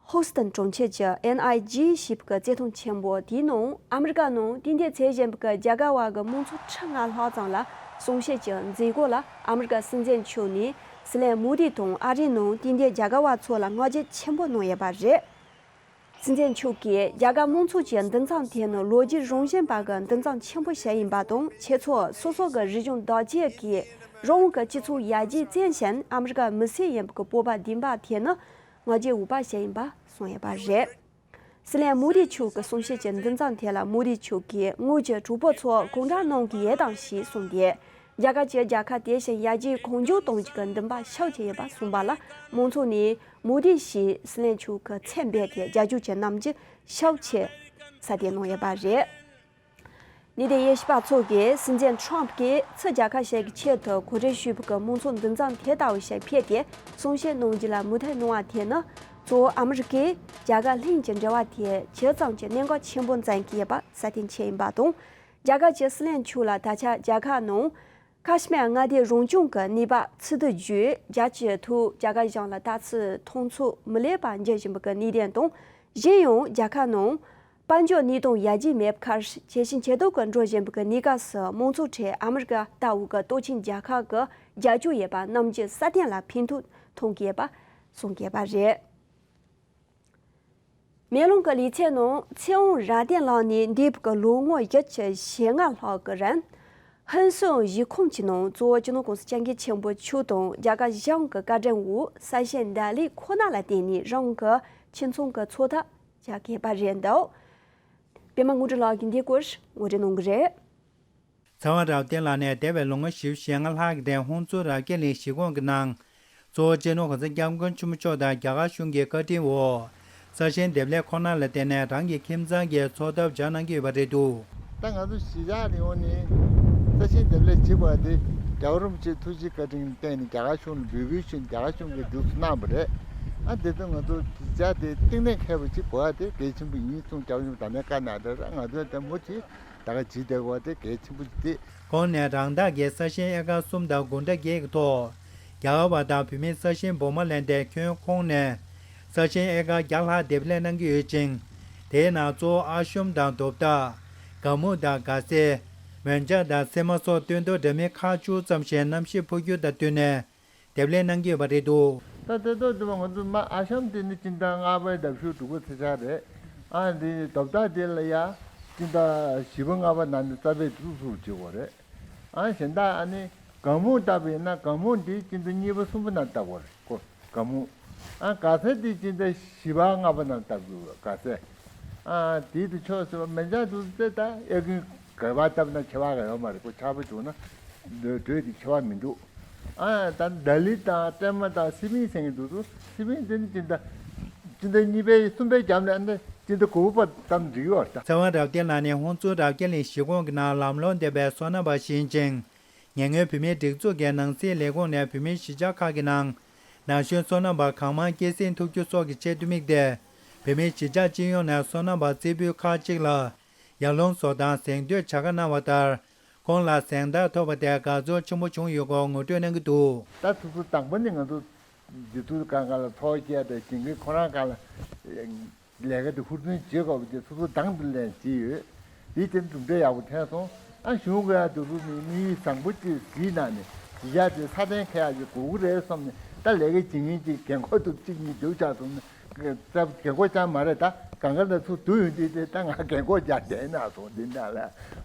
ཧུ་སི་ཏན་གྲོང་ཁྱེར་གྱི་ཨེན་ཨའི་ཇི་ཞེས་པའི་རྩེད་ཐང་ཆེན་པོ་དེའི་ནང་ཨ་མི་རི་ཀ་ནང་དེ་འདྲའི་ཚད་གཞན་པའི་རྒྱ་གར་བ་གི་མང་ཚོགས་ཁྲི་ལྔ་ལྷག་ཙམ་ལ་གསུང་བཤད་ཀྱི་མཛད་སྒོ་ལ་ཨ་མི་རི་ཀ་སྲིད་འཛིན་མཆོག་ནས་སྲིད་བློན་མོ་དི་དང་ཨ་རིའི་ནང་དེ་འདྲའི་རྒྱ་གར་བ་ཚོ་ལ་བསྔགས་བརྗོད་ཆེན་པོ་གནང་ཡོད་པ་རེད། སྲིད་འཛིན་མཆོག་གིས་རྒྱ་གར་མང་ཚོགས་ཀྱི་འདུ་འཛོམས་དེ་ནི་ལོ་རྒྱུས་རང་བཞིན་པ་གི་འདུ་འཛོམས་ཆེན་པོ་ཞིག་ཡིན་པ་དང་། ཁྱེད་ཚོ་སོ་སོ་གི་རིག་གཞུང་དར་རྒྱས་ཀྱིས་རང་དབང་གི་སྤྱི་ཚོགས་ཡར་རྒྱས་བརྩོན་བཞིན་ཨ་མི་རི་ཀ་མི་སེར་ཡིན་པའི་སྤོབས་པ་ལྡན་པ་དེ་ནི་ང་རྒྱལ་འོས་པ་ཞིག་ཡིན་པ་གསུངས་ཡོད་པ་རེད། སྲིད་བློན་མོ་དི་མཆོག་གི་གསུང་བཤད་ཀྱི་འདུ་འཛོམས་དེ་ལ་མོ་དི་མཆོག་གིས་ངོས་ཀྱི་གྲོགས་པོ་ཚོ་གང་འདྲ་གནང་གི་ཡོད་དམ་ཞེས་གསུངས་ཏེ། རྒྱ་གར་གྱི་རྒྱལ་ཁ་དེ་བཞིན་ཡར་རྒྱས་གང་མགྱོགས་གཏོང་རྒྱུ་གི་འདུན་པ་ཤུགས་ཆེ་ཡོད་པ་གསུངས་པ་ལ་མང་ཚོགས་ནས་མོ་དི་ཞེས་སྲིད་བློན་མཆོག་གི་མཚན་འབོད་དེ་རྒྱབ་སྐྱོར་གྱི་རྣམ་འགྱུར་ཤུགས་ཆེ་གསལ་སྟོན་གནང་ཡོད་པ་རེད། ཉེ་དུས་དབྱེ་ཞིབ་པ་ཚོ་གིས་སྲིད་འཛིན་ཁྲོམ་གྱིས་ཕྱི་རྒྱལ་ཁབ་ཞིག་གི་ཆེད་དུ་གོ་སྒྲིག་ཞུས་པའི་མང་ཚོགས་འདུ་འཛོམས་དེ་ལྟ་བུ་ཞིག་ཕེབས་ཏེ་གསུང་བཤད་གནང་རྒྱུ་ལ་མོས་མཐུན་གནང་བ་དེ་ནི་གཙོ་བོ་ཨ་མི་རི་ཀས་རྒྱ་གར་ལྷན་གྱི་འབྲེལ་བ་དེ་ཇི་ཙམ་གྱི་གནད་འགག་ཆེན་པོ་འཛིན་གྱི་ཡོད་པ་གསལ་སྟོན་བྱས་ཡིན་པ་དང་། རྒྱ་གར་གྱི་སྲིད་བློན་མཆོག་ལ་ད་ཆ་རྒྱལ་ཁབ་ནང་ཀ་ཤི་མིར་མངའ་སྡེ་རང་སྐྱོང་གི་གནས་བབ་ཚུད་དུ་བརྒྱུད། རྒྱལ་སྤྱིའི་ཐོག་རྒྱ་གར་གཞུང་ལ་ལྟ་ཚུལ་མཐོང་ཚུལ་མི་ལེགས་པ་འགྱུར་བཞིན་པའི་གནས་སྟངས་དང་། གཞན་ཡང་རྒྱལ་ཁབ་ནང་དཔལ་འབྱོར་གནས་སྟངས་ཡར་རྒྱས་མེད་པར་ཇེ་ཞན་ཇེ་སྡུག་གི་འགྲོ་བཞིན་པའི་གནས་སྐབས་སུ་མང་ཚོགས་ཁྲོད་ཨ་མི་རི་ཀ་ལྟ་བུ་གི་སྟོབས་ཆེན་རྒྱལ་ཁབ་ཀྱི་རྒྱབ་སྐྱོར་ཡོད་པ་རྣམས་ཀྱི་སྲ་བརྟན་ལ་ཕན་ཐོགས་མཐོང་གི་ཡོད་པ་གསུང་གི་ཡོད་པ་རེད། མེ་ལོང་གི་ལེ་ཚན་ནང་ཚེ་དབང་རབ་བརྟན་ལགས་ནས་འདས་པའི་ལོ་ངོ་བཞི་བཅུ་ཞེ་ལྔ་ལྷག་གི་རིང་ཧིན་སུར་གཞིས་ཁམས་ཀྱི་ནང་གཙོ་བོ་སྤྱི་ནོར་༸གོང་ས་༸སྐྱབས་མགོན་ཆེན་པོ་མཆོག་དང་རྒྱ་གར་གཞུང་གི་བཀའ་དྲིན་འོག་གསལ་བྱེད་བདེ་ལེགས་ཁོ་ན་ལ་བརྟེན་ནས་རང་གི་ཁྱིམ་ཚང་གི་འཚོ་ཐབས་བྱ་དགོས་པ་རེད་འདུག། པད་མ་དངོས་གྲུབ་ལགས་ཀྱིས་འདིའི་སྐོར་ངོ་སྤྲོད་གནང་གི་རེད། ཚེ་དབང་རབ་བརྟན་ལགས་ནས་འདས་པའི་ལོ་ངོ་བཞི་བཅུ་ཞེ་ལྔ་ལྷག་གི་རིང་ཧོན་སུར་རབ་རྒྱས་གླིང་གཞིས་ཁམས་ཀྱི་ནང་གཙོ་བོ་སྤྱི་ནོར་༸གོང་ས་༸སྐྱབས་མགོན་ཆེན་པོ་མཆོག་དང་རྒྱ་གར་གཞུང་གི་བཀའ་དྲིན་འོག་གསལ་བྱེད་བདེ་ལེགས་ཁོ་ན་ལ་བརྟེན་ནས་རང་གི་ཁྱིམ་ཚང་གི་འཚོ་ཐབས་སྦྱང་གནང་གི་ཡོད་པ་རེད་འདུག། ད་ང་ཚོ་གཞིས་ཆགས་ནས་འོང་ནས་གསལ་བྱེད་བདེ་ལེགས་བྱེད་དགོས་པ་དེ་རྒྱལ་བ་རིན་པོ་ཆེའི་ཐུགས་རྗེའི་བཀའ་དྲིན་བརྟེན་ནས་རྒྱ་གར་གཞུང་ལ་འབོད་སྐུལ་ཞུས་ནས་རྒྱ་གར་གཞུང་གིས་འདུག་སེ་གནང་བ་རེད། ཨ་དེ་ཚོ་ང་ཚོ་གཞིས་ཆགས་དེ་གཏིང་ནས་མཁས་པ་ཅིག་དགོས་པ་དེ་གལ་ཆེན་པོ་ཡིན་གསུངས་རྒྱ་གར་གཞུང་ད་ནས་བཀའ་གནང་དེ་ར་ང་ཚོས་དེ་མུ་མཐུད་ད་ག་བྱེད་བསྡད་དགོས་པ་དེ་གལ་ཆེན་པོ་ཅིག་རེད། ཁོང་ནས་རང་བདག་གི་ས་ཞིང་ཨེ་ཀར་གསུམ་དང་སྒོ་འགྲམ་བརྒྱད་ཀྱི་ཐོག་རྒྱ་གར་བ་དང་བོད་མིའི་ས་ཞིང་སྦུག་མ་ལེན་ཏེ་ཁྱོན་ཁོངས་ནས་ས་ཞིང་ཨེ་ཀར་བརྒྱ་ལྷག་འདེབས་ལེན་གནང་གི་ཡོད་ཅིང་། དེའི་ནང་གཙོ་བོ་ཨ་ཤོམ་དང་རྡོ་བཏགས། ག་མུ་དང་ག་སེ། མོན་ཇ་དང་སེ་མ་སོགས་སྟོན་ཐོག་འདྲ་མིན་ཁག་བཅུ་ཙམ་ཞིག་གནམ་གཤིས་འཕོ་འགྱུར་དང་བསྟུན་ནས་འདེབས་ལེན་གནང་གི་ཡོད་པ་རེད་འདུག། ད་ལྟ་ཐོག་དུ་མ་ང་ཚོ་མ་ཨ་ཤོམ་དེ་ནི་སྤྱི་ཟླ་ལྔ་པའི་ཟླ་བཞི་དྲུག་པ་ཚེས་ཆ་རེད། ཨ་འདི་རྡོ་བཏགས་དེ་ལ་ཡ་སྤྱི་ཟླ་བཞི་པ་ལྔ་པ་ནང་ནས་རྩ་བའི་ཚུགས་ཚུགས་བྱེད་དགོས་རེད། ཨ་གཞན་དག་ཨ་ནི་ག་མུ་བཏབ་པ་ཡིན་ན་ག་མུ་འདི་སྤྱི་ཟླ་གཉིས་པ་གསུམ་པ་ནང་བཏབ་དགོས་རེད་ཁོ། དགའ་མོ། ཨ་དགའ་ཚལ་འདི་སྤྱི་ཟླ་བཞི་པ་ལྔ་པ་ནང་བཏབ་འདུག་དགའ་ཚལ། ཨ་དེའི་དུ་ཆོག་ཟེར་བ་མེ་བྱང་དུ་ཚེ་ད་ཨེ་ཀུན་དགའ་བ་བཏབ་ན་ཁྱད་པར་ག་ཡོད་མ་རེད། ཁོ་ཆར་པ་བྱུང་ན་འགྲོས་དེ་ཁྱད་པར་མི་འདུག་ཨ་ད་ལྡི་ལི་དང་ཏྲེན་མ་དང་སི་པིན་ཟེར་གྱི་འདུག་སི་པིན་དེ་ནི་སྤྱི་ཟླ་སྤྱི་ཟླ་གཉིས་པའི་གསུམ་པའི་རྒྱབ་ནས་ཨ་ནི་སྤྱི་ཟླ་དགུ་པ་བཏབ་འགྲིག་ཡོད་རེད་ད། ཚེ་དབང་རབ་བརྟན་ལགས་ནི་ཧོང་ཙུའུ་རབ་རྒྱས་གླིང་གཞིས་ཁོངས་ཀྱི་ནང་ལམ་ལྷོང་ལྡན་པའི་སོ་ནམ་པ་ཞིག་ཡིན་ཅིང་། ཉེ་སྔོན་བོད་མིའི་སྒྲིག་འཛུགས་ཀྱི་ནང་སྲིད་ལས་ཁུངས་ནས་བོད་མིའི་གཞིས་ཆགས་ཁག་གི་ནང་ན་གཞོན་སོ་ནམ་པ་གང་མང་སྐྱེད་སྲིང་ཐུབ་རྒྱུ་སོགས་ཀྱི་ཆེད་དུ་དམིགས་ཏེ། བོད་མིའི་གཞིས་ཆགས་སྤྱི་ཡོངས་ནས་སོ་ནམ་པ་རྩེ་ཕུད་ཁག་ཅིག་ལ་ཡར་ཀླུང་བཟོ་སྟངས་གཟེངས་བསྟོད་བྱ་དགའ་གནང་བ་ལྟར། ཁོང་ལ་གཟེངས་རྟགས་ཐོབ་པ་དེ་དགའ་ཚོར་ཆེན་པོ་བྱུང་ཡོད་སྐོར་ངོ་སྤྲོད་གནང་གི་འདུག་ད་སོ་སོ་དང་པོ་ནས་ང་ཚོ་འདི་ཚོ་གང་ག་ལ་ཐོག་བཅད་དང་ཞིང་ཁའི་ཁོ་རང་གང་ལ། ལས་ཀ་དེ་ཧུར་བརྩོན་བྱེད་དགོས་པ་དེ་སོ་སོ་དང་དུ་ལེན་བྱས་ཡོད། དེའི་རྐྱེན་གྲུབ་འབྲས་ཡག་པོ་ཐོན་སོང་། ཨ་གཞུང་གི་ཡང་དེ་ཚོ་ནི་དམིགས་ཡུལ་བཟང་པོ་ཅིག་གཟིགས་གནང་ནས་གཞིས་ཆགས་དེ་སྲ་བརྟན་འཁེལ་ཡག་ཅིག་དགོས་ཀྱི་རེད་བསམ་ནས། ད་ལས་ཀ་བྱེད་མཁན་ཅིག་རྒན་གོག་ཏུ་གཅིག་གཉིས་འདུག་ཆགས་སོང་ནས་རྒན་གོག་ཅང་མ་རེད། ད་གང་ག་ལ་ཚུར་བསྡུ་ཡོང་དུས་དེ་ད་ང་རྒན་གོག་རྒྱག་བསྡད་ན་སོང་། འདི་འདྲ་ལ་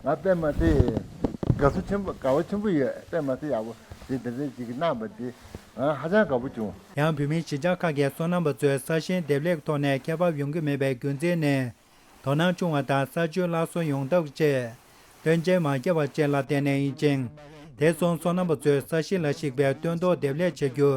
ང་དཔེ་མ་ཚད་དགའ་བསུ་ཆེན་པོ་དགའ་བ་ཆེན་པོ་ཡོད། དཔེ་མ་ཚད་ཡག་པོ་དེ་འདི་འདྲ་ཅིག་གནང་བ་དེ་ང་ཧ་ཅང་དགའ་པོ་བྱུང་། ཡང་བོད་མིའི་གཞིས་ཆགས་ཁག་གི་སོ་ནམ་པ་ཚོས་ས་ཞིང་འདེབས་ལས་ཐོག་ནས་ཁེ་བབ་ཡོང་གི་མེད་པའི་རྒྱུ་མཚན་ནི། དོ་སྣང་ཆུང་བ་དང་ས་ཆུ་སླར་གསོ་ཡོང་ཐབས་ཀྱི་ཆེད་སྟོན་ཆས་མ་བརྒྱབ་པ་བཅས་ལ་བརྟེན་ནས་ཡིན་ཅིང་། དེ་སོང་སོ་ནམ་པ་ཚོས་ས་གཞི་ལ་གཞིགས་པའི་སྟོན་ཐོག་འདེབས་ལས་བྱ་རྒྱུ་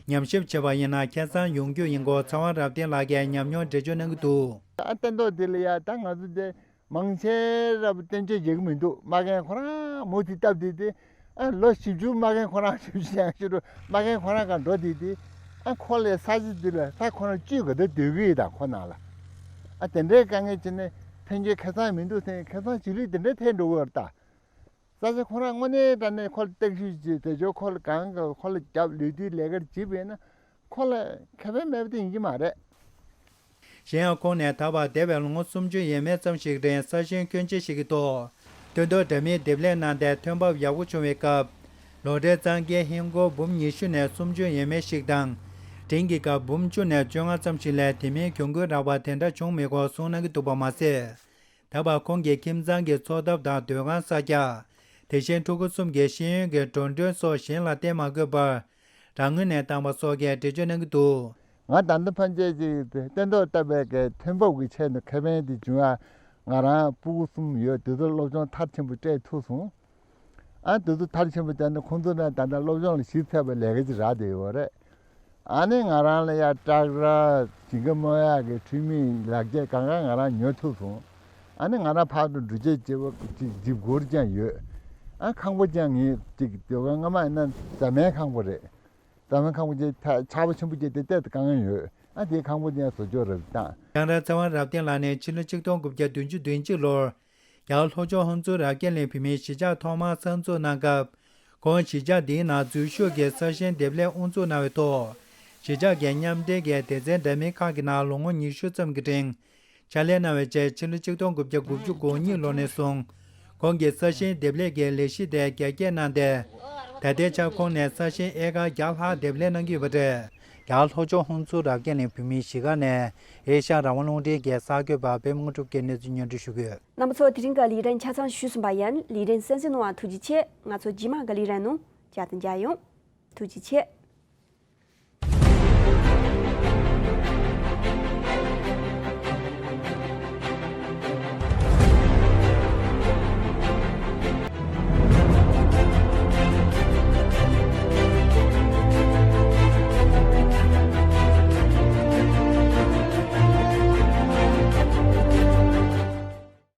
ཉམས་ཞིབ་བྱས་པ་ཡིན་ན་ཁེ་བཟང་ཡོང་རྒྱུ་ཡིན་སྐོར་ཚེ་དབང་རབ་བརྟན་ལགས་ཀྱིས་ཉམས་མྱོང་འགྲེལ་བརྗོད་གནང་གི་འདུག་ཨ་སྟོན་ཐོག་འདི་ལ་ཡ་ད་ང་ཚོ་འདི་མང་ཆེ་རབ་སྟོན་ཆས་རྒྱག་གི་མི་འདུག་མ་རྒན་ཁོ་རང་མུ་མཐུད་སྟབས་བདེ་སྟེ། ཨ་ལོ་བཞི་བཅུ་མ་རྒན་ཁོ་རང་བཞི་བཅུ་ཡང་ཞུ་རུ་མ་རྒན་ཁོ་རང་ག་འགྲོ་དེ་དེ། ཨ་ཁོ་ལས་ས་ཆ་འདི་ལ་ས་ཁོ་རང་བཅུད་ག་དུ་སྡོད་གི་ཡོད་དང་ཁོ་ནང་ལ། ཨ་དེ་འདྲའི་དཀའ་ངལ་བྱས་ནས་ཐོན་རྒྱུའི་ཁེ་བཟང་མི་འདུག་ཟེར་ནས་ཁེ་བཟང་ཇི་ལུས་དེ་འདྲའི་ཐེབས་འགྲོ་གི་ཡོད་རེད་ད། ས་ཆ་ཁོ་རང་དངོས་གནས་དྲང་གནས་ཁོ་ལ་བརྟག་ཞིབ་བྱས་དེ་ཚོ་ཁོ་ལ་གང་ག་ཁོ་ལ་རྒྱབ་ལུས་དུས་ལས་ཀར་བྱེད་པས་ན་ཁོ་ལ་ཁེ་ཕན་མེད་པ་དེ་ཡིན་གྱི་མ་རེད། གཞན་ཡང་ཁོང་ནས་ད་བར་འདས་པའི་ལོ་ངོ་སུམ་ཅུ་ཡས་མས་ཙམ་ཞིག་རིང་ས་ཞིང་སྐྱོན་ཆ་ཞིག་གི་ཐོག་སྟོན་ཐོག་འདྲ་མིན་འདེབས་ལས་གནང་སྟེ་ཐོན་འབབ་ཡག་པོ་བྱུང་བའི་སྐབས། ལོ་འབྲས་གཙང་ཁའི་ཧིན་སྒོར་འབུམ་ཉི་ཤུ་ནས་སུམ་ཅུ་ཡས་མས་ཤིག་དང་། འབྲིང་གི་སྐབས་འབུམ་བཅུ་ནས་བཅོ་ལྔ་ཙམ་ཞིག་ལས་དེ་མིན་གྱོང་གུན་རག་པ་དེ་འདྲ་བྱུང་མེད་སྐོར་གསུངས་གནང་གི་འདུག་པ་མ་ཟད། ད་བར་ཁོང་གི་ཁྱིམ་ཚང་གི་འཚོ་ཐབས་དང་སྡོད་ཁང་གསར་རྒྱག་དེ་བཞིན་ཕྲུ་གུ་གསུམ་གྱི་ཤེས་ཡོན་གྱི་འགྲོ་གྲོན་སོགས་གཞན་ལ་བརྟེན་མ་དགོས་པར། རང་ངོས་ནས་བཏང་བ་སོགས་ཀྱི་འགྲེལ་བརྗོད་གནང་གི་འདུག་ང་ད་ལྟ་ཕན་ཆད་ཅིག་སྟོན་ཐོག་བཏབ་པའི་གི་ཐོན་འབབ་ཀྱི་ཆེད་དུ་ཁེ་ཕན་དེ་བྱུང་ཡ། ང་རང་སྤུ་གུ་གསུམ་ཡོད་དེ་ཚོ་སློབ་སྦྱོང་མཐར་ཕྱིན་པ་སྤྲད་ཐུབ་སོང་། ཨ་དེ་ཚོ་མཐར་ཕྱིན་པ་དེ་ནི་ཁོང་ཚོ་ནས་ད་ལྟ་སློབ་སྦྱོང་ལ་གཞི་ཚད་པའི་ལས་ཀ་ཅིག་རག་བསྡད་ཡོད་རེད། ཨ་ནི་ང་རང་ལ་ཡ་སྐྲག་ར་ཞིང་ཁ་རྨོ་ཡག་གི་འཕྲུལ་མིའི་ལག་ཁྱེར་གང་ག་ང་རང་ཉོ་ཐུབ་སོང་། ཨ་ནི་ང་རང་ཕར་དུ་འགྲུལ་སྐྱོད་བྱེད་པ་ཅིག་འཇིབ་སྒོར་ཀྱང་ཡོད། ཨ་ཁང་པ་ཀྱང་ངས་ཅིག་སྡོད་ཁང་སྔ་མ་ཡིན་ན་རྫ་མའི་ཁང་པ་རེད། རྫ་མའི་ཁང་པ་ཅིག་ད་ཆར་པ་ཆེན་པོ་སྐྱེས་ཏེ་གཏེར་དུ་བཀང་ཡོད། ཨ་དེའི་ཁང་པ་ཀྱང་བཟོ་ཆོག་རེད་བཏང་། ཡང་ར་ཚེ་དབང་རབ་བརྟན་ལགས་ནས་ཕྱི་ལོ་ཆིག་སྟོང་དགུ་བརྒྱ་བདུན་ཅུ་དོན་གཅིག་ལོར། ཡང་ལྷོ་ཕྱོགས་ཧོན་ཙུའུ་རབ་རྒྱས་གླིང་བོད་མིའི་གཞིས་ཆགས་ཐོག་མར་གསར་འཛུགས་གནང་སྐབས། ཁོང་གཞིས་ཆགས་འདིའི་ནང་འཛུལ་ཞུགས་ཀྱིས་ས་ཞིང་འདེབས་ལས་དབུ་འཛུགས་གནང་བའི་ཐོག་གཞིས་ཆགས་ཀྱི་མཉམ་འབྲེལ་གྱི་སྡེ་ཚན་འདྲ་མིན་ཁག་གི་ནང་ལོ་ངོ་ཉི་ཤུ་ཙམ་གྱི་རིང་ཕྱག་ལས་གནང་བའི་རྗེས་ཕྱི་ལོ་ཆིག་སྟོང་དགུ་བརྒྱ་དགུ་བཅུ་གོ་གཉིས་ལོ་ནས་བཟུང་ཁོང་གིས་ས་ཞིང་འདེབས་ལས་ཀྱི་ལས་གཞི་དེ་རྒྱ་སྐྱེད་གནང་སྟེ། ད་ལྟའི་ཆར་ཁོང་ནས་ས་ཞིང་ཨེ་ཀར་བརྒྱ་ལྷག་འདེབས་ལས་གནང་གི་ཡོད་པ་རེད། ཡང་ལྷོ་ཕྱོགས་ཧོན་ཙུའུ་རབ་རྒྱས་གླིང་བོད་མིའི་གཞིས་ཀ་ནས་ཨེ་ཤ་ཡ་རང་དབང་རླུང་འཕྲིན་གྱི་གསར་འགོད་པ་པད་མ་དངོས་གྲུབ་ཀྱིས་གནས་ཚུལ་སྙན་སྒྲོན་ཞུ་གི་ཡོད། རྣམ་པ་ཚོ། དེ་རིང་གི་ལས་རིམ་ཆ་ཚང་ཞུས་ཟིན་པ་ཡིན། ལས་རིམ་གསན་གཟིགས་གནང་བར་ཐུགས་རྗེ་ཆེ། ང་ཚོ་རྗེས་མ་གི་ལས་རིམ་ནང་བཅར་དང་མཇལ་ཡོང་། ཐུགས་རྗེ་ཆེ།